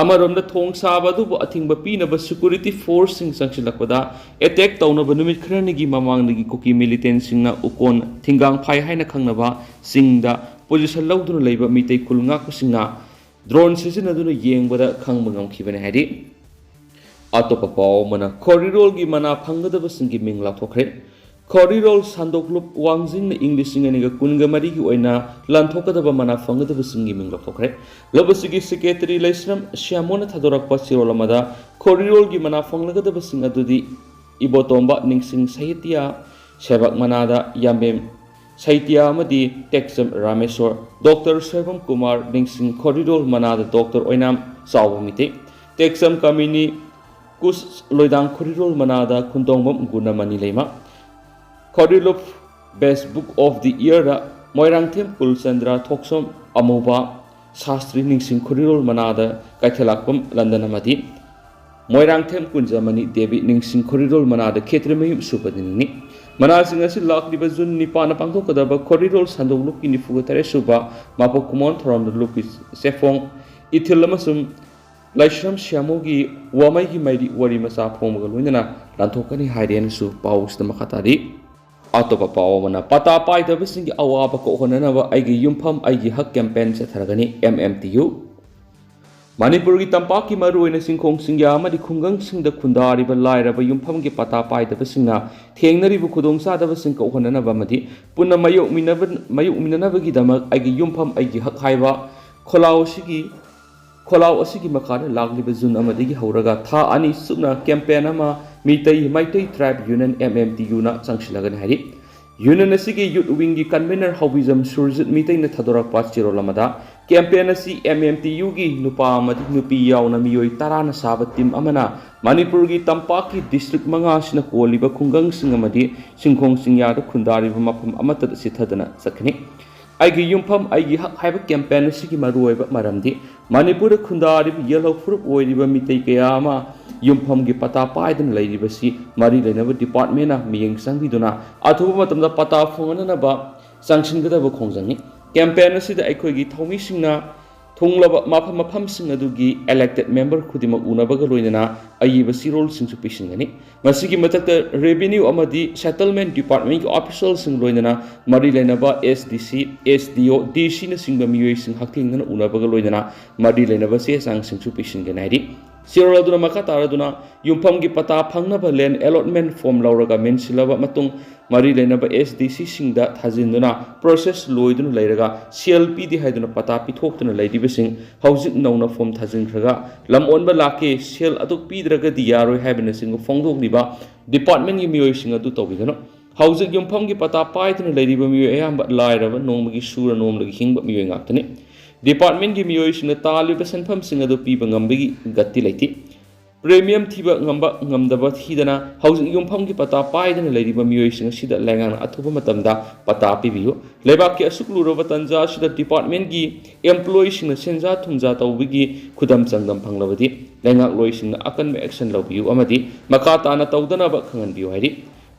ꯑꯃꯔꯣꯝꯗ ꯊꯣꯡ ꯁꯥꯕ ꯑꯗꯨꯕꯨ ꯑꯊꯤꯡꯕ ꯄꯤꯅꯕ ꯁꯦꯀ꯭ꯌꯨꯔꯤꯇꯤ ꯐꯣꯔꯁꯁꯤꯡ ꯆꯪꯁꯤꯜꯂꯛꯄꯗ ꯑꯦꯇꯦꯛ ꯇꯧꯅꯕ ꯅꯨꯃꯤꯠ ꯈꯔꯅꯤꯒꯤ ꯃꯃꯥꯡꯗꯒꯤ ꯀꯨꯀꯤ ꯃꯤꯂꯤꯇꯦꯟꯁꯤꯡꯅ ꯎꯀꯣꯟ ꯊꯤꯡꯒꯥꯡ ꯐꯥꯏ ꯍꯥꯏꯅ ꯈꯪꯅꯕ ꯆꯤꯡꯗ ꯄꯣꯖꯤꯁꯟ ꯂꯧꯗꯨꯅ ꯂꯩꯕ ꯃꯤꯇꯩ ꯈꯨꯜ ꯉꯥꯛꯄꯁꯤꯡꯅ ꯗ꯭ꯔꯣꯟ ꯁꯤꯖꯤꯟꯅꯗꯨꯅ ꯌꯦꯡꯕꯗ ꯈꯪꯕ ꯉꯝꯈꯤꯕꯅꯤ ꯍꯥꯏꯗꯤ꯫ ꯑꯇꯣꯞꯄ ꯄꯥꯎ ꯑꯃꯅ ꯈꯣꯔꯤꯔꯣꯜꯒꯤ ꯃꯅꯥ ꯐꯪꯒꯗꯕꯁꯤꯡꯒꯤ ꯃꯤꯡ ꯂꯥꯎꯊꯣꯛꯈ꯭ꯔꯦ꯫ ꯈꯣꯔꯤꯔꯣꯜ ꯁꯥꯟꯗꯣꯛ ꯂꯨꯞ ꯋꯥꯡꯖꯤꯡꯅ ꯏꯪ ꯂꯤꯁꯤꯡ ꯑꯅꯤꯒ ꯀꯨꯟꯒ ꯃꯔꯤꯒꯤ ꯑꯣꯏꯅ ꯂꯥꯟꯊꯣꯛꯀꯗꯕ ꯃꯅꯥ ꯐꯪꯒꯗꯕꯁꯤꯡꯒꯤ ꯃꯤꯡ ꯂꯥꯎꯊꯣꯛꯈ꯭ꯔꯦ꯫ ꯂꯨꯞ ꯑꯁꯤꯒꯤ ꯁꯦꯀ꯭ꯔꯦꯇꯔꯤ ꯂꯩꯁ꯭ꯔꯝ ꯁ꯭ꯌꯥꯃꯣꯅ ꯊꯥꯗꯣꯔꯛꯄ ꯆꯦꯔꯣꯜ ꯑꯃꯗ ꯈꯣꯔꯤꯔꯣꯜꯒꯤ ꯃꯅꯥ ꯐꯪꯂꯒꯗꯕꯁꯤꯡ ꯑꯗꯨꯗꯤ ꯏꯕꯣꯇꯣꯝꯕ ꯅꯤꯡꯁꯤꯡ ꯁꯥꯍꯤꯇ꯭ꯌ, ꯁꯦꯕꯛ ꯃꯅꯥꯗ ꯌꯥꯝꯕꯦꯝ ꯁꯥꯍꯤꯇ꯭ꯌ ꯑꯃꯗꯤ ꯇꯦꯛꯆꯝ ꯔꯥꯃꯦꯁꯣꯔ, ꯗꯣꯛꯇꯔ ꯁꯣꯏꯕꯝ ꯀꯨꯃꯥꯔ ꯅꯤꯡꯁꯤꯡ ꯈꯣꯔꯤꯔꯣꯜ ꯃꯅꯥꯗ ꯗꯣꯛꯇꯔ ꯑꯣꯏꯅꯥꯝ ꯆꯥꯎꯕ ꯃꯤꯇꯩ, ꯇꯦꯛꯆꯝ ꯀꯥꯃꯤꯅꯤ ꯀꯨꯁ ꯂꯣꯏꯗꯥꯡ ꯈꯣꯔꯤꯔꯣꯜ ꯃꯅꯥꯗ ꯈꯨꯟꯗꯣꯡꯕꯝ ꯒꯨꯅꯃꯅꯤ ꯂꯩꯃ, ꯈꯣꯔꯤꯂꯨꯞ ꯕꯦꯁ ꯕꯨꯛ ꯑꯣꯐ ꯗꯤ ꯏꯌꯔꯗ ꯃꯣꯏꯔꯥꯡꯊꯦꯝ ꯀꯨꯜꯆꯟꯗ꯭ꯔ ꯊꯣꯛꯁꯣꯝ ꯑꯃꯨꯕ ꯁꯥꯁꯇ꯭ꯔꯤ ꯅꯤꯡꯁꯤꯡ ꯈꯣꯔꯤꯔꯣꯜ ꯃꯅꯥꯗ ꯀꯩꯊꯦꯜꯂꯥꯛꯄꯝ ꯂꯟꯗꯟ ꯑꯃꯗꯤ ꯃꯣꯏꯔꯥꯡꯊꯦꯝ ꯀꯨꯟꯖꯃꯅꯤ ꯗꯦꯕꯤ ꯅꯤꯡꯁꯤꯡ ꯈꯣꯔꯤꯔꯣꯜ ꯃꯅꯥꯗ ꯈꯦꯇ꯭ꯔꯤꯃꯌꯨꯝ ꯁꯨꯕꯗꯤꯟꯅꯤ꯫ ꯃꯅꯥꯁꯤꯡ ꯑꯁꯤ ꯂꯥꯛꯂꯤꯕ ꯖꯨꯟ ꯅꯤꯄꯥꯟꯗ ꯄꯥꯡꯊꯣꯛꯀꯗꯕ ꯈꯣꯔꯤꯔꯣꯜ ꯁꯟꯗꯣꯛ ꯂꯨꯞꯀꯤ ꯅꯤꯐꯨꯒ ꯇꯔꯦꯠ ꯁꯨꯕ ꯃꯥꯄꯣꯛ ꯀꯨꯃꯣꯟ ꯊꯧꯔꯝꯗ ꯂꯨꯞꯀꯤ ꯆꯦꯐꯣꯡ ꯏꯊꯤꯜ ꯑꯃꯁꯨꯡ ꯂꯥꯏꯁ꯭ꯔꯝ ꯁ꯭ꯌꯥꯃꯣꯒꯤ ꯋꯥꯃꯩꯒꯤ ꯃꯥꯏꯔꯤ ꯋꯥꯔꯤ ꯃꯆꯥ ꯐꯣꯡꯕꯒ ꯂꯣꯏꯅꯅ ꯂꯥꯟꯊꯣꯛꯀꯅꯤ ꯍꯥꯏꯔꯦꯅꯁꯨ ꯄꯥꯎꯁꯤꯗ ꯃꯈꯥ ꯇꯥꯔꯤ꯫ ꯑꯇꯣꯞꯄ ꯄꯥꯎ ꯑꯃꯅ ꯄꯇꯥ ꯄꯥꯏꯗꯕꯁꯤꯡꯒꯤ ꯑꯋꯥꯕ ꯀꯣꯛꯍꯟꯅꯅꯕ ꯑꯩꯒꯤ ꯌꯨꯝꯐꯝ ꯑꯩꯒꯤ ꯍꯛ ꯀꯦꯝꯄꯦꯟ ꯆꯠꯊꯔꯒꯅꯤ, ꯑꯦꯝ ꯑꯦꯝ ꯇꯤ ꯌꯨ꯫ ꯃꯅꯤꯄꯨꯔꯒꯤ ꯇꯝꯄꯥꯛꯀꯤ ꯃꯔꯨꯑꯣꯏꯅ ꯆꯤꯡꯈꯣꯡ ꯆꯤꯡꯌꯥ ꯑꯃꯗꯤ ꯈꯨꯡꯒꯪꯁꯤꯡꯗ ꯈꯨꯟꯗꯥꯔꯤꯕ ꯂꯥꯏꯔꯕ ꯌꯨꯝꯐꯝꯒꯤ ꯄꯇꯥ ꯄꯥꯏꯗꯕꯁꯤꯡꯅ ꯊꯦꯡꯅꯔꯤꯕ ꯈꯨꯗꯣꯡꯆꯥꯗꯕꯁꯤꯡ ꯀꯣꯛꯍꯟꯅꯅꯕ ꯑꯃꯗꯤ ꯄꯨꯟꯅ ꯃꯥꯌꯣꯛꯃꯤꯟꯅꯕ-, ꯃꯥꯌꯣꯛꯃꯤꯟꯅꯅꯕꯒꯤꯗꯃꯛ ꯑꯩꯒꯤ ꯌꯨꯝꯐꯝ ꯑꯩꯒꯤ ꯍꯛ ꯍꯥꯏꯕ ꯈꯣꯜꯂꯥꯎ ꯑꯁꯤꯒꯤ, ꯈꯣꯜꯂꯥꯎ ꯑꯁꯤꯒꯤ ꯃꯈꯥꯗ ꯂꯥꯛꯂꯤꯕ ꯖꯨꯟ ꯑꯃꯗꯒꯤ ꯍꯧꯔꯒ ꯊꯥ ꯑꯅꯤ ꯆꯨꯞꯅ ꯀꯦꯝꯄꯦꯟ ꯑꯃ ꯃꯤꯇꯩ, ꯃꯩꯇꯩ ꯇ꯭ꯔꯥꯏꯕ ꯌꯨꯅꯤꯌꯟ, ꯑꯦꯝ ꯑꯦꯝ ꯇꯤ ꯌꯨꯅ ꯆꯪꯁꯤꯜꯂꯒꯅꯤ ꯍꯥꯏꯔꯤ꯫ ꯌꯨꯅꯤꯌꯟ ꯑꯁꯤꯒꯤ ꯌꯨꯠ ꯋꯤꯡꯒꯤ ꯀꯟꯚꯦꯅꯔ ꯍꯥꯎꯕꯤꯖꯝ ꯁꯨꯔꯖꯤꯠ ꯃꯤꯇꯩꯅ ꯊꯥꯗꯣꯔꯛꯄ ꯆꯦꯔꯣꯜ ꯑꯃꯗ, ꯀꯦꯝꯄꯦꯟ ꯑꯁꯤ ꯑꯦꯝ ꯑꯦꯝ ꯇꯤ ꯌꯨꯒꯤ ꯅꯨꯄꯥ ꯑꯃꯗꯤ ꯅꯨꯄꯤ ꯌꯥꯎꯅ ꯃꯤꯑꯣꯏ ꯇꯔꯥꯅ ꯁꯥꯕ ꯇꯤꯝ ꯑꯃꯅ ꯃꯅꯤꯄꯨꯔꯒꯤ ꯇꯝꯄꯥꯛꯀꯤ ꯗꯤꯁꯇ꯭ꯔꯤꯛ ꯃꯉꯥ ꯑꯁꯤꯅ ꯀꯣꯜꯂꯤꯕ ꯈꯨꯡꯒꯪꯁꯤꯡ ꯑꯃꯗꯤ ꯆꯤꯡꯈꯣꯡ ꯆꯤꯡꯌꯥꯗ ꯈꯨꯟꯗꯥꯔꯤꯕ ꯃꯐꯝ ꯑꯃꯠꯇꯗ ꯆꯤꯠꯊꯗꯅ ꯆꯠꯀꯅꯤ꯫ ꯑꯩꯒꯤ ꯌꯨꯝꯐꯝ ꯑꯩꯒꯤ ꯍꯛ ꯍꯥꯏꯕ ꯀꯦꯝꯄꯦꯟ ꯑꯁꯤꯒꯤ ꯃꯔꯨꯑꯣꯏꯕ ꯃꯔꯝꯗꯤ ꯃꯅꯤꯄꯨꯔꯗ ꯈꯨꯟꯗꯥꯔꯤꯕ ꯌꯦꯜꯍꯧ ꯐꯨꯔꯨꯞ ꯑꯣꯏꯔꯤꯕ ꯃꯤꯇꯩ ꯀꯌꯥ ꯑꯃ ꯌꯨꯝꯐꯝꯒꯤ ꯄꯇꯥ ꯄꯥꯏꯗꯅ ꯂꯩꯔꯤꯕꯁꯤ ꯃꯔꯤ ꯂꯩꯅꯕ ꯗꯤꯄꯥꯔꯠꯃꯦꯟꯅ ꯃꯤꯠꯌꯦꯡ ꯆꯪꯕꯤꯗꯨꯅ ꯑꯊꯨꯕ ꯃꯇꯝꯗ ꯄꯇꯥ ꯐꯪꯍꯟꯅꯅꯕ ꯆꯪꯁꯤꯟꯒꯗꯕ ꯈꯣꯡꯖꯪꯅꯤ꯫ ꯀꯦꯝꯄꯦꯟ ꯑꯁꯤꯗ ꯑꯩꯈꯣꯏꯒꯤ ꯊꯧꯃꯤꯁꯤꯡꯅ ꯊꯨꯡꯂꯕ ꯃꯐꯝ ꯃꯐꯝꯁꯤꯡ ꯑꯗꯨꯒꯤ ꯏꯂꯦꯛꯇꯦꯗ ꯃꯦꯝꯕꯔ ꯈꯨꯗꯤꯡꯃꯛ ꯎꯅꯕꯒ ꯂꯣꯏꯅꯅ ꯑꯏꯕ ꯆꯦꯔꯣꯜꯁꯤꯡꯁꯨ ꯄꯤꯁꯤꯟꯒꯅꯤ꯫ ꯃꯁꯤꯒꯤ ꯃꯊꯛꯇ ꯔꯦꯚꯤꯅ꯭ꯌꯨ ꯑꯃꯗꯤ ꯁꯦꯇꯜꯃꯦꯟ ꯗꯤꯄꯥꯔꯠꯃꯦꯟꯒꯤ ꯑꯣꯐꯤꯁꯤꯌꯦꯜꯁꯤꯡ ꯂꯣꯏꯅꯅ ꯃꯔꯤ ꯂꯩꯅꯕ ꯑꯦꯁ ꯗꯤ ꯁꯤ, ꯑꯦꯁ ꯗꯤ ꯑꯣ, ꯗꯤ ꯁꯤꯅꯆꯤꯡꯕ ꯃꯤꯑꯣꯏꯁꯤꯡ ꯍꯛꯊꯦꯡꯅꯅ ꯎꯅꯕꯒ ꯂꯣꯏꯅꯅ ꯃꯔꯤ ꯂꯩꯅꯕ ꯆꯦ ꯆꯥꯡꯁꯤꯡꯁꯨ ꯄꯤꯁꯤꯟꯒꯅꯤ ꯍꯥꯏꯔꯤ꯫ ꯆꯦꯔꯣꯜ ꯑꯗꯨꯅ ꯃꯈꯥ ꯇꯥꯔꯗꯨꯅ ꯌꯨꯝꯐꯝꯒꯤ ꯄꯇꯥ ꯐꯪꯅꯕ ꯂꯦꯟ ꯑꯦꯂꯣꯠꯃꯦꯟ ꯐꯣꯔꯝ ꯂꯧꯔꯒ ꯃꯦꯟꯁꯤꯜꯂꯕ ꯃꯇꯨꯡ ꯃꯔꯤ ꯂꯩꯅꯕ ꯑꯦꯁ ꯗꯤ ꯁꯤꯁꯤꯡꯗ ꯊꯥꯖꯤꯟꯗꯨꯅ ꯄ꯭ꯔꯣꯁꯦꯁ ꯂꯣꯏꯗꯨꯅ ꯂꯩꯔꯒ ꯁꯦꯜ ꯄꯤꯗꯦ ꯍꯥꯏꯗꯨꯅ ꯄꯇꯥ ꯄꯤꯊꯣꯛꯇꯨꯅ ꯂꯩꯔꯤꯕꯁꯤꯡ ꯍꯧꯖꯤꯛ ꯅꯧꯅ ꯐꯣꯔꯝ ꯊꯥꯖꯤꯟꯈ꯭ꯔꯒ ꯂꯝ ꯑꯣꯟꯕ ꯂꯥꯛꯀꯦ, ꯁꯦꯜ ꯑꯗꯨ ꯄꯤꯗ꯭ꯔꯒꯗꯤ ꯌꯥꯔꯣꯏ ꯍꯥꯏꯕꯅꯆꯤꯡꯕ ꯐꯣꯡꯗꯣꯛꯂꯤꯕ ꯗꯤꯄꯥꯔꯠꯃꯦꯟꯒꯤ ꯃꯤꯑꯣꯏꯁꯤꯡ ꯑꯗꯨ ꯇꯧꯕꯤꯒꯅꯨ꯫ ꯍꯧꯖꯤꯛ ꯌꯨꯝꯐꯝꯒꯤ ꯄꯇꯥ ꯄꯥꯏꯗꯨꯅ ꯂꯩꯔꯤꯕ ꯃꯤꯑꯣꯏ ꯑꯌꯥꯝꯕ ꯂꯥꯏꯔꯕ, ꯅꯣꯡꯃꯒꯤ ꯁꯨꯔ ꯅꯣꯝꯂꯒ ꯍꯤꯡꯕ ꯃꯤꯑꯣꯏ ꯉꯥꯛꯇꯅꯤ꯫ ꯗꯤꯄꯥꯔꯠꯃꯦꯟꯒꯤ ꯃꯤꯑꯣꯏꯁꯤꯡꯅ ꯇꯥꯜꯂꯤꯕ ꯁꯦꯟꯐꯝꯁꯤꯡ ꯑꯗꯨ ꯄꯤꯕ ꯉꯝꯕꯒꯤ ꯒꯠꯇꯤ ꯂꯩꯇꯦ꯫ ꯄ꯭ꯔꯤꯃꯤꯌꯝ ꯊꯤꯕ ꯉꯝꯕ ꯉꯝꯗꯕ ꯊꯤꯗꯅ ꯍꯧꯖꯤꯛ ꯌꯨꯝꯐꯝꯒꯤ ꯄꯇꯥ ꯄꯥꯏꯗꯅ ꯂꯩꯔꯤꯕ ꯃꯤꯑꯣꯏꯁꯤꯡ ꯑꯁꯤꯗ ꯂꯩꯉꯥꯛꯅ ꯑꯊꯨꯕ ꯃꯇꯝꯗ ꯄꯇꯥ ꯄꯤꯕꯤꯌꯨ꯫ ꯂꯩꯕꯥꯛꯀꯤ ꯑꯁꯨꯛ ꯂꯨꯔꯕ ꯇꯥꯟꯖꯥ ꯑꯁꯤꯗ ꯗꯤꯄꯥꯔꯠꯃꯦꯟꯒꯤ ꯑꯦꯝꯄ꯭ꯂꯣꯌꯤꯁꯤꯡꯅ ꯁꯦꯟꯖꯥ ꯊꯨꯝꯖꯥ ꯇꯧꯕꯒꯤ ꯈꯨꯗꯝ ꯆꯥꯡꯗꯝ ꯐꯪꯂꯕꯗꯤ ꯂꯩꯉꯥꯛꯂꯣꯏꯁꯤꯡꯅ ꯑꯀꯟꯕ ꯑꯦꯛꯁꯟ ꯂꯧꯕꯤꯌꯨ ꯑꯃꯗꯤ ꯃꯈꯥ ꯇꯥꯅ ꯇꯧꯗꯅꯕ ꯈꯪꯍꯟꯕꯤꯌꯨ ꯍꯥꯏꯔꯤ꯫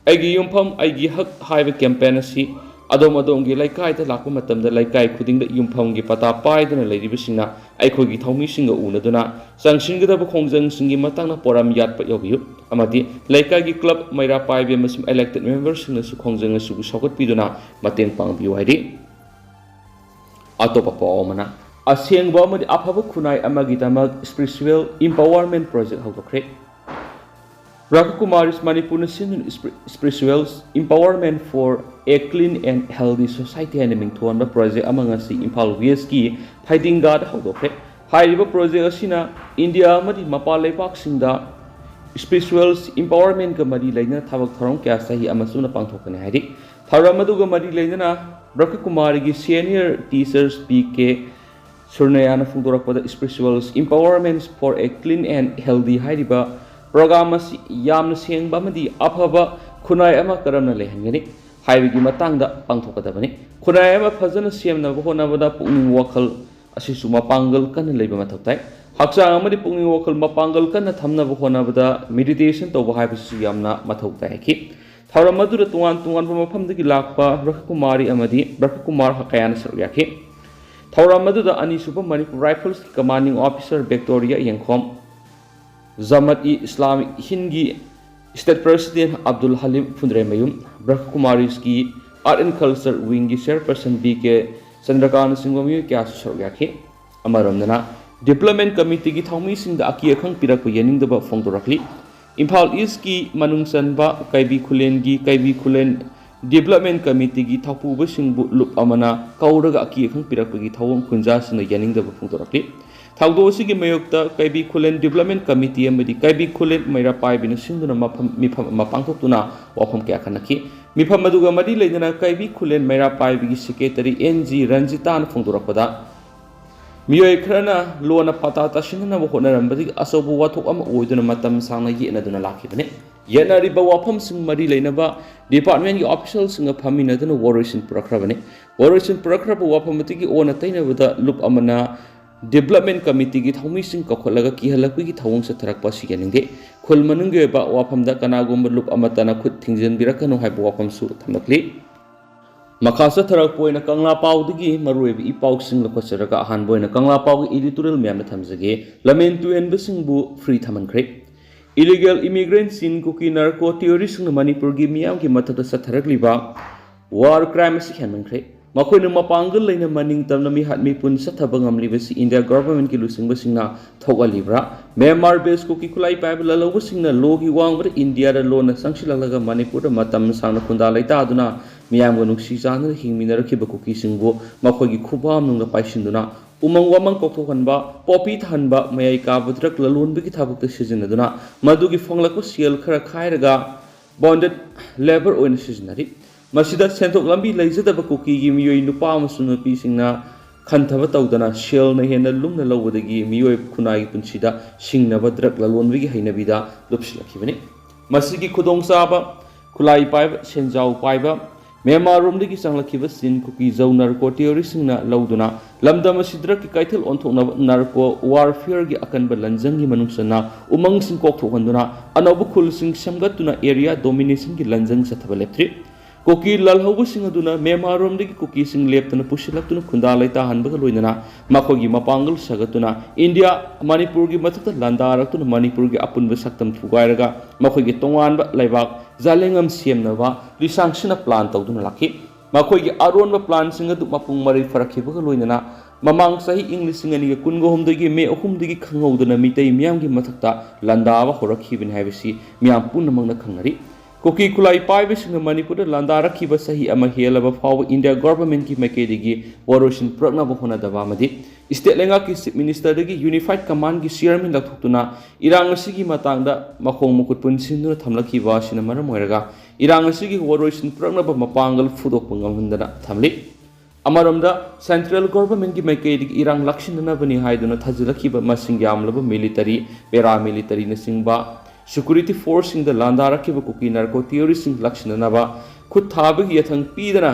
ꯑꯩꯒꯤ ꯌꯨꯝꯐꯝ ꯑꯩꯒꯤ ꯍꯛ ꯍꯥꯏꯕ ꯀꯦꯝꯄꯦꯟ ꯑꯁꯤ ꯑꯗꯣꯝ ꯑꯗꯣꯝꯒꯤ ꯂꯩꯀꯥꯏꯗ ꯂꯥꯛꯄ ꯃꯇꯝꯗ ꯂꯩꯀꯥꯏ ꯈꯨꯗꯤꯡꯗ ꯌꯨꯝꯐꯝꯒꯤ ꯄꯇꯥ ꯄꯥꯏꯗꯨꯅ ꯂꯩꯔꯤꯕꯁꯤꯡꯅ ꯑꯩꯈꯣꯏꯒꯤ ꯊꯧꯃꯤꯁꯤꯡꯒ ꯎꯅꯗꯨꯅ ꯆꯪꯁꯤꯟꯒꯗꯕ ꯈꯣꯡꯖꯪꯁꯤꯡꯒꯤ ꯃꯇꯥꯡꯗ ꯄꯣꯔꯝ ꯌꯥꯠꯄ ꯌꯥꯎꯕꯤꯌꯨ ꯑꯃꯗꯤ ꯂꯩꯀꯥꯏꯒꯤ ꯀ꯭ꯂꯕ, ꯃꯩꯔꯥ ꯄꯥꯏꯕꯤ ꯑꯃꯁꯨꯡ ꯏꯂꯦꯛꯇꯦꯗ ꯃꯦꯝꯕꯔꯁꯤꯡꯅꯁꯨ ꯈꯣꯡꯖꯪ ꯑꯁꯤꯕꯨ ꯁꯧꯒꯠꯄꯤꯗꯨꯅ ꯃꯇꯦꯡ ꯄꯥꯡꯕꯤꯌꯨ ꯍꯥꯏꯔꯤ꯫ ꯑꯇꯣꯞꯄ ꯄꯥꯎ ꯑꯃꯅ, ꯑꯁꯦꯡꯕ ꯑꯃꯗꯤ ꯑꯐꯕ ꯈꯨꯟꯅꯥꯏ ꯑꯃꯒꯤꯗꯃꯛ Spiritual Empowerment Project ꯍꯧꯗꯣꯛꯈ꯭ꯔꯦ꯫ ꯕ꯭ꯔꯍ꯭ꯃ ꯀꯨꯃꯥꯔꯤꯁ ꯃꯅꯤꯄꯨꯔꯅ ꯁꯤꯟꯗꯨꯅ Spiritual Empowerment for a Clean and Healthy Society ꯍꯥꯏꯅ ꯃꯤꯡꯊꯣꯟꯕ ꯄ꯭ꯔꯣꯖꯦꯛ ꯑꯃ ꯉꯁꯤ ꯏꯝꯐꯥꯜ ꯋꯦꯁꯀꯤ ꯐꯩꯗꯤꯡꯒꯥꯗ ꯍꯧꯗꯣꯛꯈ꯭ꯔꯦ꯫ ꯍꯥꯏꯔꯤꯕ ꯄ꯭ꯔꯣꯖꯦꯛ ꯑꯁꯤꯅ ꯏꯟꯗꯤꯌꯥ ꯑꯃꯗꯤ ꯃꯄꯥꯟ ꯂꯩꯕꯥꯛꯁꯤꯡꯗ Spiritual Empowermentꯀ ꯃꯔꯤ ꯂꯩꯅꯅ ꯊꯕꯛ ꯊꯧꯔꯝ ꯀꯌꯥ ꯆꯍꯤ ꯑꯃ ꯆꯨꯞꯅ ꯄꯥꯡꯊꯣꯛꯀꯅꯤ ꯍꯥꯏꯔꯤ꯫ ꯊꯧꯔꯝ ꯑꯗꯨꯒ ꯃꯔꯤ ꯂꯩꯅꯅ ꯕ꯭ꯔꯍ꯭ꯃ ꯀꯨꯃꯥꯔꯤꯒꯤ senior teachers ꯄꯤ ꯀꯦ ꯁꯨꯔꯅꯌꯥꯅ ꯐꯣꯡꯗꯣꯔꯛꯄꯗ Spiritual Empowerment for a Clean and Healthy ꯍꯥꯏꯔꯤꯕ ꯄ꯭ꯔꯣꯒ꯭ꯔꯥꯝ ꯑꯁꯤ ꯌꯥꯝꯅ ꯁꯦꯡꯕ ꯑꯃꯗꯤ ꯑꯐꯕ ꯈꯨꯟꯅꯥꯏ ꯑꯃ ꯀꯔꯝꯅ ꯂꯩꯍꯟꯒꯅꯤ? ꯍꯥꯏꯕꯒꯤ ꯃꯇꯥꯡꯗ ꯄꯥꯡꯊꯣꯛꯀꯗꯕꯅꯤ꯫ ꯈꯨꯟꯅꯥꯏ ꯑꯃ ꯐꯖꯅ ꯁꯦꯝꯅꯕ ꯍꯣꯠꯅꯕꯗ ꯄꯨꯛꯅꯤꯡ ꯋꯥꯈꯜ ꯑꯁꯤꯁꯨ ꯃꯄꯥꯡꯒꯜ ꯀꯟꯅ ꯂꯩꯕ ꯃꯊꯧ ꯇꯥꯏ꯫ ꯍꯛꯆꯥꯡ ꯑꯃꯗꯤ ꯄꯨꯛꯅꯤꯡ ꯋꯥꯈꯜ ꯃꯄꯥꯡꯒꯜ ꯀꯟꯅ ꯊꯝꯅꯕ ꯍꯣꯠꯅꯕꯗ meditation ꯇꯧꯕ ꯍꯥꯏꯕꯁꯤꯁꯨ ꯌꯥꯝꯅ ꯃꯊꯧ ꯇꯥꯏ ꯍꯥꯏꯈꯤ꯫ ꯊꯧꯔꯝ ꯑꯗꯨꯗ ꯇꯣꯉꯥꯟ ꯇꯣꯉꯥꯟꯕ ꯃꯐꯝꯗꯒꯤ ꯂꯥꯛꯄ ꯕ꯭ꯔꯍꯀꯨꯃꯥꯔꯤ ꯑꯃꯗꯤ ꯕ꯭ꯔꯍꯀꯨꯃꯥꯔ ꯀꯌꯥꯅ ꯁꯔꯨꯛ ꯌꯥꯈꯤ꯫ ꯊꯧꯔꯝ ꯑꯗꯨꯗ ꯑꯅꯤꯁꯨꯕ Manipur ꯔꯥꯏꯐꯜꯁꯀꯤ commanding officer Victoria Yengkhom, Jamaat e Islami ꯍꯤꯟꯗꯒꯤ state president ꯑꯕꯗꯨꯜ ꯍꯂꯤꯝ ꯐꯨꯟꯗ꯭ꯔꯩꯃꯌꯨꯝ, ꯕ꯭ꯔꯍꯀꯨꯃꯥꯔꯤꯁꯀꯤ Art and Culture Wingꯒꯤ chairperson ꯕꯤ ꯀꯦ ꯆꯟꯗ꯭ꯔꯀꯥꯟꯇꯅꯆꯤꯡꯕ ꯃꯤꯑꯣꯏ ꯀꯌꯥꯁꯨ ꯁꯔꯨꯛ ꯌꯥꯈꯤ꯫ ꯑꯃꯔꯣꯝꯗꯅ, development committeeꯒꯤ ꯊꯧꯃꯤꯁꯤꯡꯗ ꯑꯀꯤ ꯑꯈꯪ ꯄꯤꯔꯛꯄ ꯌꯥꯅꯤꯡꯗꯕ ꯐꯣꯡꯗꯣꯔꯛꯂꯤ꯫ ꯏꯝꯐꯥꯜ ꯏꯁꯀꯤ ꯃꯅꯨꯡ ꯆꯟꯕ ꯀꯩꯕꯤ ꯈꯨꯂꯦꯟꯒꯤ ꯀꯩꯕꯤ ꯈꯨꯂꯦꯟ development committeeꯒꯤ ꯊꯧꯄꯨꯕꯁꯤꯡꯕꯨ ꯂꯨꯞ ꯑꯃꯅ ꯀꯧꯔꯒ ꯑꯀꯤ ꯑꯈꯪ ꯄꯤꯔꯛꯄꯒꯤ ꯊꯧꯑꯣꯡ ꯈꯨꯟꯖꯥꯁꯤꯡꯅ ꯌꯥꯅꯤꯡꯗꯕ ꯐꯣꯡꯗꯣꯔꯛꯂꯤ꯫ ꯊꯧꯗꯣꯛ ꯑꯁꯤꯒꯤ ꯃꯥꯌꯣꯛꯇ ꯀꯩꯕꯤ ꯈꯨꯂꯦꯟ development committee ꯑꯃꯗꯤ ꯀꯩꯕꯤ ꯈꯨꯂꯦꯟ ꯃꯩꯔꯥ ꯄꯥꯏꯕꯤꯅ ꯁꯤꯟꯗꯨꯅ ꯃꯐꯝ, ꯃꯤꯐꯝ ꯑꯃ ꯄꯥꯡꯊꯣꯛꯇꯨꯅ ꯋꯥꯐꯝ ꯀꯌꯥ ꯈꯟꯅꯈꯤ꯫ ꯃꯤꯐꯝ ꯑꯗꯨꯒ ꯃꯔꯤ ꯂꯩꯅꯅ ꯀꯩꯕꯤ ꯈꯨꯂꯦꯟ ꯃꯩꯔꯥ ꯄꯥꯏꯕꯤꯒꯤ secretary ꯑꯦꯟ ꯖꯤ ꯔꯟꯖꯤꯇꯥꯅ ꯐꯣꯡꯗꯣꯔꯛꯄꯗ, ꯃꯤꯑꯣꯏ ꯈꯔꯅ ꯂꯣꯟꯅ ꯄꯇꯥ ꯇꯥꯁꯤꯟꯅꯅꯕ ꯍꯣꯠꯅꯔꯝꯕꯗꯒꯤ ꯑꯆꯧꯕ ꯋꯥꯊꯣꯛ ꯑꯃ ꯑꯣꯏꯗꯨꯅ ꯃꯇꯝ ꯁꯥꯡꯅ ꯌꯦꯠꯅꯗꯨꯅ ꯂꯥꯛꯈꯤꯕꯅꯤ꯫ ꯌꯦꯠꯅꯔꯤꯕ ꯋꯥꯐꯝꯁꯤꯡ ꯃꯔꯤ ꯂꯩꯅꯕ departmentꯀꯤ officialꯁꯤꯡꯒ ꯐꯝꯃꯤꯟꯅꯗꯨꯅ ꯋꯥꯔꯣꯏꯁꯤꯟ ꯄꯨꯔꯛꯈ꯭ꯔꯕꯅꯤ꯫ ꯋꯥꯔꯣꯏꯁꯤꯟ ꯄꯨꯔꯛꯈ꯭ꯔꯕ ꯋꯥꯐꯝ ꯑꯗꯨꯒꯤ ꯑꯣꯟꯅ ꯇꯩꯅꯕꯗ ꯂꯨꯞ ꯑꯃꯅ development committeeꯒꯤ ꯊꯧꯃꯤꯁꯤꯡ ꯀꯧꯈꯠꯂꯒ ꯀꯤꯍꯜꯂꯛꯄꯒꯤ ꯊꯧꯑꯣꯡ ꯆꯠꯊꯔꯛꯄ ꯑꯁꯤ ꯌꯥꯅꯤꯡꯗꯦ꯫ ꯈꯨꯜ ꯃꯅꯨꯡꯒꯤ ꯑꯣꯏꯕ ꯋꯥꯐꯝꯗ ꯀꯅꯥꯒꯨꯝꯕ ꯂꯨꯞ ꯑꯃꯠꯇꯅ ꯈꯨꯠ ꯊꯤꯡꯖꯤꯟꯕꯤꯔꯛꯀꯅꯨ ꯍꯥꯏꯕ ꯋꯥꯐꯝꯁꯨ ꯊꯝꯂꯛꯂꯤ꯫ ꯃꯈꯥ ꯆꯠꯊꯔꯛꯄ ꯑꯣꯏꯅ ꯀꯪꯂꯥ ꯄꯥꯎꯗꯒꯤ ꯃꯔꯨꯑꯣꯏꯕ ꯏ ꯄꯥꯎꯁꯤꯡ ꯂꯧꯈꯠꯆꯔꯒ ꯑꯍꯥꯟꯕ ꯑꯣꯏꯅ ꯀꯪꯂꯥ ꯄꯥꯎꯒꯤ editorial ꯃꯌꯥꯝꯗ ꯊꯝꯖꯒꯦ꯫ ꯂꯝꯍꯦꯟ ꯇꯨꯍꯦꯟꯕꯁꯤꯡꯕꯨ free ꯊꯝꯍꯟꯈ꯭ꯔꯦ꯫ Illegal immigrantꯁꯤꯡ, ꯀꯨꯀꯤ narco terroristꯁꯤꯡꯅ ꯃꯅꯤꯄꯨꯔꯒꯤ ꯃꯤꯌꯥꯝꯒꯤ ꯃꯊꯛꯇ ꯆꯠꯊꯔꯛꯂꯤꯕ war crime ꯑꯁꯤ ꯍꯦꯟꯃꯟꯈ꯭ꯔꯦ꯫ ꯃꯈꯣꯏꯅ ꯃꯄꯥꯡꯒꯜ ꯂꯩꯅ ꯃꯅꯤꯡ ꯇꯝꯅ ꯃꯤꯍꯥꯠ ꯃꯤꯄꯨꯟ ꯆꯠꯊꯕ ꯉꯝꯂꯤꯕꯁꯤ India governmentꯀꯤ ꯂꯨꯆꯤꯡꯕꯁꯤꯡꯅ ꯊꯣꯛꯍꯜꯂꯤꯕ꯭ꯔꯥ? Myanmar based ꯀꯨꯀꯤ ꯈꯨꯠꯂꯥꯏ ꯄꯥꯏꯕ ꯂꯥꯜꯍꯧꯕꯁꯤꯡꯅ ꯂꯣꯒꯤ ꯋꯥꯡꯃꯗ Indiaꯗ ꯂꯣꯟꯅ ꯆꯪꯁꯤꯜꯂꯛꯂꯒ ꯃꯅꯤꯄꯨꯔꯗ ꯃꯇꯝ ꯁꯥꯡꯅ ꯈꯨꯟꯗꯥ ꯂꯩꯇꯥꯗꯨꯅ ꯃꯤꯌꯥꯝꯒ ꯅꯨꯡꯁꯤ ꯆꯥꯟꯅꯅ ꯍꯤꯡꯃꯤꯟꯅꯔꯛꯈꯤꯕ ꯀꯨꯀꯤꯁꯤꯡꯕꯨ ꯃꯈꯣꯏꯒꯤ ꯈꯨꯕꯥꯝꯅꯨꯡꯗ ꯄꯥꯏꯁꯤꯟꯗꯨꯅ ꯎꯃꯪ ꯋꯥꯃꯪ ꯀꯣꯛꯊꯣꯛꯍꯟꯕ, ꯄꯣꯄꯤ ꯊꯥꯍꯟꯕ, ꯃꯌꯥꯏ ꯀꯥꯕ drug ꯂꯂꯣꯟꯕꯒꯤ ꯊꯕꯛꯇ ꯁꯤꯖꯤꯟꯅꯗꯨꯅ ꯃꯗꯨꯒꯤ ꯐꯪꯂꯛꯄ ꯁꯦꯜ ꯈꯔ ꯈꯥꯏꯔꯒ bonded labour ꯑꯣꯏꯅ ꯁꯤꯖꯤꯟꯅꯔꯤ꯫ ꯃꯁꯤꯗ ꯁꯦꯟꯊꯣꯛ ꯂꯝꯕꯤ ꯂꯩꯖꯗꯕ ꯀꯨꯀꯤꯒꯤ ꯃꯤꯑꯣꯏ ꯅꯨꯄꯥ ꯑꯃꯁꯨꯡ ꯅꯨꯄꯤꯁꯤꯡꯅ ꯈꯟꯊꯕ ꯇꯧꯗꯅ ꯁꯦꯜꯅ ꯍꯦꯟꯅ ꯂꯨꯝꯅ ꯂꯧꯕꯗꯒꯤ ꯃꯤꯑꯣꯏ ꯈꯨꯟꯅꯥꯏꯒꯤ ꯄꯨꯟꯁꯤꯗ ꯁꯤꯡꯅꯕ drug ꯂꯂꯣꯟꯕꯒꯤ ꯍꯩꯅꯕꯤꯗ ꯂꯨꯞꯁꯤꯜꯂꯛꯈꯤꯕꯅꯤ꯫ ꯃꯁꯤꯒꯤ ꯈꯨꯗꯣꯡꯆꯥꯕ ꯈꯨꯠꯂꯥꯏ ꯄꯥꯏꯕ, ꯁꯦꯟꯖꯥꯎ ꯄꯥꯏꯕ, ꯃ꯭ꯌꯥꯟꯃꯥꯔꯔꯣꯝꯗꯒꯤ ꯆꯪꯂꯛꯈꯤꯕ ꯆꯤꯟ ꯀꯨꯀꯤ ꯖꯧ ꯅꯥꯔꯀꯣ ꯇꯦꯔꯣꯔꯤꯁ꯭ꯠꯁꯤꯡꯅ ꯂꯧꯗꯨꯅ ꯂꯝꯗꯝ ꯑꯁꯤ ꯗ꯭ꯔꯒꯀꯤ ꯀꯩꯊꯦꯜ ꯑꯣꯟꯊꯣꯛꯅꯕ ꯅꯥꯔꯀꯣ ꯋꯥꯔꯐꯤꯌꯔꯒꯤ ꯑꯀꯟꯕ ꯂꯟꯖꯪꯒꯤ ꯃꯅꯨꯡ ꯆꯟꯅ ꯎꯃꯪꯁꯤꯡ ꯀꯣꯛꯊꯣꯛꯍꯟꯗꯨꯅ ꯑꯅꯧꯕ ꯈꯨꯜꯁꯤꯡ ꯁꯦꯝꯒꯠꯇꯨꯅ ꯑꯦꯔꯤꯌꯥ ꯗꯣꯃꯤꯅꯦꯁꯟꯒꯤ ꯂꯟꯖꯪ ꯆꯠꯊꯕ ꯂꯦꯞꯇ꯭ꯔꯤ꯫ ꯀꯨꯀꯤ ꯂꯥꯜꯍꯧꯕꯁꯤꯡ ꯑꯗꯨꯅ ꯃ꯭ꯌꯥꯟꯃꯥꯔꯔꯣꯝꯗꯒꯤ ꯀꯨꯀꯤꯁꯤꯡ ꯂꯦꯞꯇꯅ ꯄꯨꯁꯤꯜꯂꯛꯇꯨꯅ ꯈꯨꯟꯗꯥ ꯂꯩꯇꯥꯍꯟꯕꯒ ꯂꯣꯏꯅꯅ ꯃꯈꯣꯏꯒꯤ ꯃꯄꯥꯡꯒꯜ ꯁꯥꯒꯠꯇꯨꯅ ꯏꯟꯗꯤꯌꯥ ꯃꯅꯤꯄꯨꯔꯒꯤ ꯃꯊꯛꯇ ꯂꯥꯟꯗꯥꯔꯛꯇꯨꯅ ꯃꯅꯤꯄꯨꯔꯒꯤ ꯑꯄꯨꯟꯕ ꯁꯛꯇꯝ ꯊꯨꯒꯥꯏꯔꯒ ꯃꯈꯣꯏꯒꯤ ꯇꯣꯉꯥꯟꯕ ꯂꯩꯕꯥꯛ ꯖꯥꯂꯦꯡꯉꯝ ꯁꯦꯝꯅꯕ ꯂꯤꯁꯥꯡꯁꯤꯟꯅ ꯄ꯭ꯂꯥꯟ ꯇꯧꯗꯨꯅ ꯂꯥꯛꯈꯤ꯫ ꯃꯈꯣꯏꯒꯤ ꯑꯔꯣꯟꯕ ꯄ꯭ꯂꯥꯟꯁꯤꯡ ꯑꯗꯨ ꯃꯄꯨꯡ ꯃꯔꯩ ꯐꯥꯔꯛꯈꯤꯕꯒ ꯂꯣꯏꯅꯅ ꯃꯃꯥꯡ ꯆꯍꯤ ꯏꯪ ꯂꯤꯁꯤꯡ ꯑꯅꯤꯒ ꯀꯨꯟꯒ ꯍꯨꯝꯗꯣꯏꯒꯤ ꯃꯦ ꯑꯍꯨꯝꯗꯒꯤ ꯈꯪꯍꯧꯗꯅ ꯃꯤꯇꯩ ꯃꯤꯌꯥꯝꯒꯤ ꯃꯊꯛꯇ ꯂꯥꯟꯗꯥꯕ ꯍꯧꯔꯛꯈꯤꯕꯅꯤ ꯍꯥꯏꯕꯁꯤ ꯃꯤꯌꯥꯝ ꯄꯨꯝꯅꯃꯛꯅ ꯈꯪꯅꯔꯤ꯫ ꯀꯨꯀꯤ ꯈꯨꯠꯂꯥꯏ ꯄꯥꯏꯕꯁꯤꯡꯅ ꯃꯅꯤꯄꯨꯔꯗ ꯂꯥꯟꯗꯥꯔꯛꯈꯤꯕ ꯆꯍꯤ ꯑꯃ ꯍꯦꯜꯂꯕ ꯐꯥꯎꯕ ꯏꯟꯗꯤꯌꯥ ꯒꯣꯚꯔꯟꯃꯦꯟꯠꯀꯤ ꯃꯥꯏꯀꯩꯗꯒꯤ ꯋꯥꯔꯣꯏꯁꯤꯟ ꯄꯨꯔꯛꯅꯕ ꯍꯣꯠꯅꯗꯕ ꯑꯃꯗꯤ ꯁ꯭ꯇꯦꯠ ꯂꯩꯉꯥꯛꯀꯤ ꯆꯤꯐ ꯃꯤꯅꯤꯁꯇꯔꯗꯒꯤ ꯌꯨꯅꯤꯐꯥꯏꯗ ꯀꯃꯥꯟꯗꯒꯤ ꯆꯤꯌꯔꯃꯦꯟ ꯂꯧꯊꯣꯛꯇꯨꯅ ꯏꯔꯥꯡ ꯑꯁꯤꯒꯤ ꯃꯇꯥꯡꯗ ꯃꯈꯣꯡ ꯃꯈꯨꯠ ꯄꯨꯟꯁꯤꯟꯗꯨꯅ ꯊꯝꯂꯛꯈꯤꯕ ꯑꯁꯤꯅ ꯃꯔꯝ ꯑꯣꯏꯔꯒ ꯏꯔꯥꯡ ꯑꯁꯤꯒꯤ ꯋꯥꯔꯣꯏꯁꯤꯟ ꯄꯨꯔꯛꯅꯕ ꯃꯄꯥꯡꯒꯜ ꯐꯨꯗꯣꯛꯄ ꯉꯝꯍꯟꯗꯅ ꯊꯝꯂꯤ꯫ ꯑꯃꯔꯣꯝꯗ ꯁꯦꯟꯇ꯭ꯔꯦꯜ ꯒꯣꯚꯔꯟꯃꯦꯟꯠꯀꯤ ꯃꯥꯏꯀꯩꯗꯒꯤ ꯏꯔꯥꯡ ꯂꯥꯛꯁꯤꯟꯅꯅꯕꯅꯤ ꯍꯥꯏꯗꯨꯅ ꯊꯥꯖꯤꯜꯂꯛꯈꯤꯕ ꯃꯁꯤꯡ ꯌꯥꯝꯂꯕ ꯃꯤꯂꯤꯇꯔꯤ, ꯄꯦꯔꯥꯃꯤꯂꯤꯇꯔꯤꯅꯆꯤꯡꯕ ꯁꯦꯀ꯭ꯌꯨꯔꯤꯇꯤ ꯐꯣꯔꯁꯁꯤꯡꯗ ꯂꯥꯟꯗꯥꯔꯛꯈꯤꯕ ꯀꯨꯀꯤ ꯅꯥꯔꯀꯣ ꯇꯦꯔꯣꯔꯤꯁ꯭ꯠꯁꯤꯡ ꯂꯥꯛꯁꯤꯟꯅꯅꯕ ꯈꯨꯠ ꯊꯥꯕꯒꯤ ꯌꯥꯊꯪ ꯄꯤꯗꯅ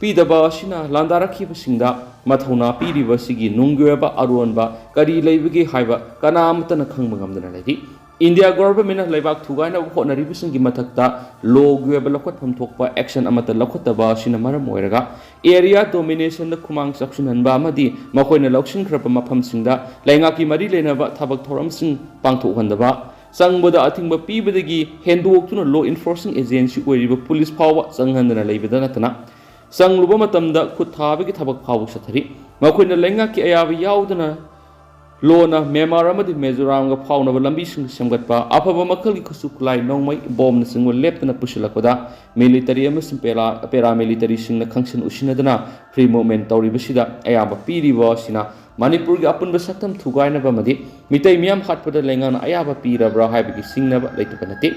ꯄꯤꯗꯕ ꯑꯁꯤꯅ ꯂꯥꯟꯗꯥꯔꯛꯈꯤꯕꯁꯤꯡꯗ ꯃꯊꯧꯅꯥ ꯄꯤꯔꯤꯕ ꯑꯁꯤꯒꯤ ꯅꯨꯡꯒꯤ ꯑꯣꯏꯕ ꯑꯔꯣꯟꯕ ꯀꯔꯤ ꯂꯩꯕꯒꯦ ꯍꯥꯏꯕ ꯀꯅꯥ ꯑꯃꯠꯇꯅ ꯈꯪꯕ ꯉꯝꯗꯅ ꯂꯩꯔꯤ꯫ ꯏꯟꯗꯤꯌꯥ ꯒꯣꯚꯔꯟꯃꯦꯟꯠꯅ ꯂꯩꯕꯥꯛ ꯊꯨꯒꯥꯏꯅꯕ ꯍꯣꯠꯅꯔꯤꯕꯁꯤꯡꯒꯤ ꯃꯊꯛꯇ ꯂꯣꯒꯤ ꯑꯣꯏꯕ ꯂꯧꯈꯠꯐꯝ ꯊꯣꯛꯄ ꯑꯦꯛꯁꯟ ꯑꯃꯠꯇ ꯂꯧꯈꯠꯇꯕ ꯑꯁꯤꯅ ꯃꯔꯝ ꯑꯣꯏꯔꯒ ꯑꯦꯔꯤꯌꯥ ꯗꯣꯃꯤꯅꯦꯁꯟꯗ ꯈꯨꯃꯥꯡ ꯆꯥꯎꯁꯤꯟꯍꯟꯕ ꯑꯃꯗꯤ ꯃꯈꯣꯏꯅ ꯂꯧꯁꯤꯟꯈ꯭ꯔꯕ ꯃꯐꯝꯁꯤꯡꯗ ꯂꯩꯉꯥꯛꯀꯤ ꯃꯔꯤ ꯂꯩꯅꯕ ꯊꯕꯛ ꯊꯧꯔꯝꯁꯤꯡ ꯄꯥꯡꯊꯣꯛꯍꯟꯗꯕ, ꯆꯪꯕꯗ ꯑꯊꯤꯡꯕ ꯄꯤꯕꯗꯒꯤ ꯍꯦꯟꯗꯣꯛꯇꯨꯅ ꯂꯣ ꯏꯟꯐꯣꯔꯁꯤꯡ ꯑꯦꯖꯦꯟꯁꯤ ꯑꯣꯏꯔꯤꯕ ꯄꯨꯂꯤꯁ ꯐꯥꯎꯕ ꯆꯪꯍꯟꯗꯅ ꯂꯩꯕꯗ ꯅꯠꯇꯅ ꯆꯪꯂꯨꯕ ꯃꯇꯝꯗ ꯈꯨꯠ ꯊꯥꯕꯒꯤ ꯊꯕꯛ ꯐꯥꯎꯕ ꯆꯠꯊꯔꯤ꯫ ꯃꯈꯣꯏꯅ ꯂꯩꯉꯥꯛꯀꯤ ꯑꯌꯥꯕ ꯌꯥꯎꯗꯅ ꯂꯣꯅ ꯃ꯭ꯌꯥꯟꯃꯥꯔ ꯑꯃꯗꯤ ꯃꯤꯖꯣꯔꯥꯝꯒ ꯐꯥꯎꯅꯕ ꯂꯝꯕꯤꯁꯤꯡ ꯁꯦꯝꯒꯠꯄ, ꯑꯐꯕ ꯃꯈꯜꯒꯤ ꯈꯨꯠꯁꯨ ꯈꯨꯠꯂꯥꯏ ꯅꯣꯡꯃꯩ, ꯕꯣꯝꯅꯆꯤꯡꯕ ꯂꯦꯞꯇꯅ ꯄꯨꯁꯤꯜꯂꯛꯄꯗ ꯃꯤꯂꯤꯇꯔꯤ ꯑꯃꯁꯨꯡ ꯄꯦꯔꯥ-, ꯄꯦꯔꯥꯃꯤꯂꯤꯇꯔꯤꯁꯤꯡꯅ ꯈꯪꯁꯤꯟ ꯎꯁꯤꯟꯅꯗꯅ ꯐ꯭ꯔꯤ ꯃꯨꯚꯃꯦꯟꯠ ꯇꯧꯔꯤꯕꯁꯤꯗ ꯑꯌꯥꯕ ꯄꯤꯔꯤꯕ ꯑꯁꯤꯅ ꯃꯅꯤꯄꯨꯔꯒꯤ ꯑꯄꯨꯟꯕ ꯁꯛꯇꯝ ꯊꯨꯒꯥꯏꯅꯕ ꯑꯃꯗꯤ ꯃꯤꯇꯩ ꯃꯤꯌꯥꯝ ꯍꯥꯠꯄꯗ ꯂꯩꯉꯥꯛꯅ ꯑꯌꯥꯕ ꯄꯤꯔꯕ꯭ꯔꯥ ꯍꯥꯏꯕꯒꯤ ꯆꯤꯡꯅꯕ ꯂꯩꯇꯕ ꯅꯠꯇꯦ꯫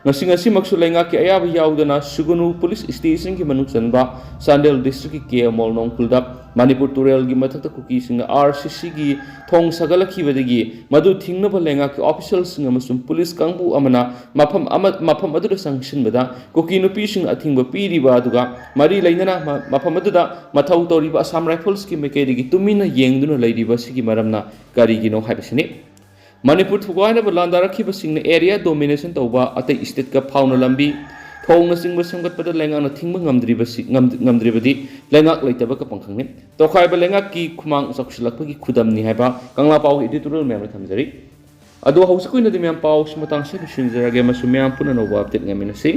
ꯉꯁꯤ ꯉꯁꯤꯃꯛꯁꯨ ꯂꯩꯉꯥꯛꯀꯤ ꯑꯌꯥꯕ ꯌꯥꯎꯗꯅ ꯁꯨꯒꯅꯨ ꯄꯨꯂꯤꯁ ꯁ꯭ꯇꯦꯁꯟꯒꯤ ꯃꯅꯨꯡ ꯆꯟꯕ ꯆꯥꯟꯗꯦꯜ ꯗꯤꯁꯇ꯭ꯔꯤꯛꯀꯤ ꯀꯦ ꯑꯃꯣꯜ ꯅꯣꯡꯈꯨꯜꯗ ꯃꯅꯤꯄꯨꯔ ꯇꯨꯔꯦꯜꯒꯤ ꯃꯊꯛꯇ ꯀꯨꯀꯤꯁꯤꯡꯅ ꯑꯥꯔ ꯁꯤ ꯁꯤꯒꯤ ꯊꯣꯡ ꯁꯥꯒꯠꯂꯛꯈꯤꯕꯗꯒꯤ ꯃꯗꯨ ꯊꯤꯡꯅꯕ ꯂꯩꯉꯥꯛꯀꯤ ꯑꯣꯐꯤꯁꯤꯌꯦꯜꯁꯤꯡ ꯑꯃꯁꯨꯡ ꯄꯨꯂꯤꯁ ꯀꯥꯡꯕꯨ ꯑꯃꯅ ꯃꯐꯝ ꯑꯃ ꯃꯐꯝ ꯑꯗꯨꯗ ꯆꯪꯁꯤꯟꯕꯗ ꯀꯨꯀꯤ ꯅꯨꯄꯤꯁꯤꯡ ꯑꯊꯤꯡꯕ ꯄꯤꯔꯤꯕ ꯑꯗꯨꯒ ꯃꯔꯤ ꯂꯩꯅꯅ ꯃ- ꯃꯐꯝ ꯑꯗꯨꯗ ꯃꯊꯧ ꯇꯧꯔꯤꯕ ꯑꯁꯥꯝ ꯔꯥꯏꯐꯜꯁꯀꯤ ꯃꯥꯏꯀꯩꯗꯒꯤ ꯇꯨꯃꯤꯟꯅ ꯌꯦꯡꯗꯨꯅ ꯂꯩꯔꯤꯕ ꯑꯁꯤꯒꯤ ꯃꯔꯝꯅ ꯀꯔꯤꯒꯤꯅꯣ ꯍꯥꯏꯕꯁꯤꯅꯤ꯫ ꯃꯅꯤꯄꯨꯔ ꯊꯨꯒꯥꯏꯅꯕ ꯂꯥꯟꯗꯥꯔꯛꯈꯤꯕꯁꯤꯡꯅ ꯑꯦꯔꯤꯌꯥ ꯗꯣꯃꯤꯅꯦꯁꯟ ꯇꯧꯕ ꯑꯇꯩ ꯁ꯭ꯇꯦꯠꯀ ꯐꯥꯎꯅ ꯂꯝꯕꯤ, ꯊꯣꯡꯅꯆꯤꯡꯕ ꯁꯦꯝꯒꯠꯄꯗ ꯂꯩꯉꯥꯛꯅ ꯊꯤꯡꯕ ꯉꯝꯗ꯭ꯔꯤꯕꯁꯤ ꯉꯝ- ꯉꯝꯗ꯭ꯔꯤꯕꯗꯤ ꯂꯩꯉꯥꯛ ꯂꯩꯇꯕ ꯀꯄꯪꯈꯪꯅꯤ꯫ ꯇꯣꯈꯥꯏꯕ ꯂꯩꯉꯥꯛꯀꯤ ꯈꯨꯃꯥꯡ ꯆꯥꯎꯁꯤꯜꯂꯛꯄꯒꯤ ꯈꯨꯗꯝꯅꯤ ꯍꯥꯏꯕ ꯀꯪꯂꯥ ꯄꯥꯎꯒꯤ ꯏꯗꯤꯇꯣꯔꯤꯌꯦꯜ ꯃꯌꯥꯝꯗ ꯊꯝꯖꯔꯤ꯫ ꯑꯗꯣ ꯍꯧꯖꯤꯛꯀꯤ ꯑꯣꯏꯅꯗꯤ ꯃꯌꯥꯝ ꯄꯥꯎꯁꯤ ꯃꯇꯥꯡꯁꯤ ꯂꯣꯏꯁꯤꯟꯖꯔꯒꯦ ꯑꯃꯁꯨꯡ ꯃꯌꯥꯝ ꯄꯨꯟꯅ ꯑꯅꯧꯕ ꯑꯞꯗꯦꯠ ꯉꯥꯏꯃꯤꯟꯅꯁꯤ꯫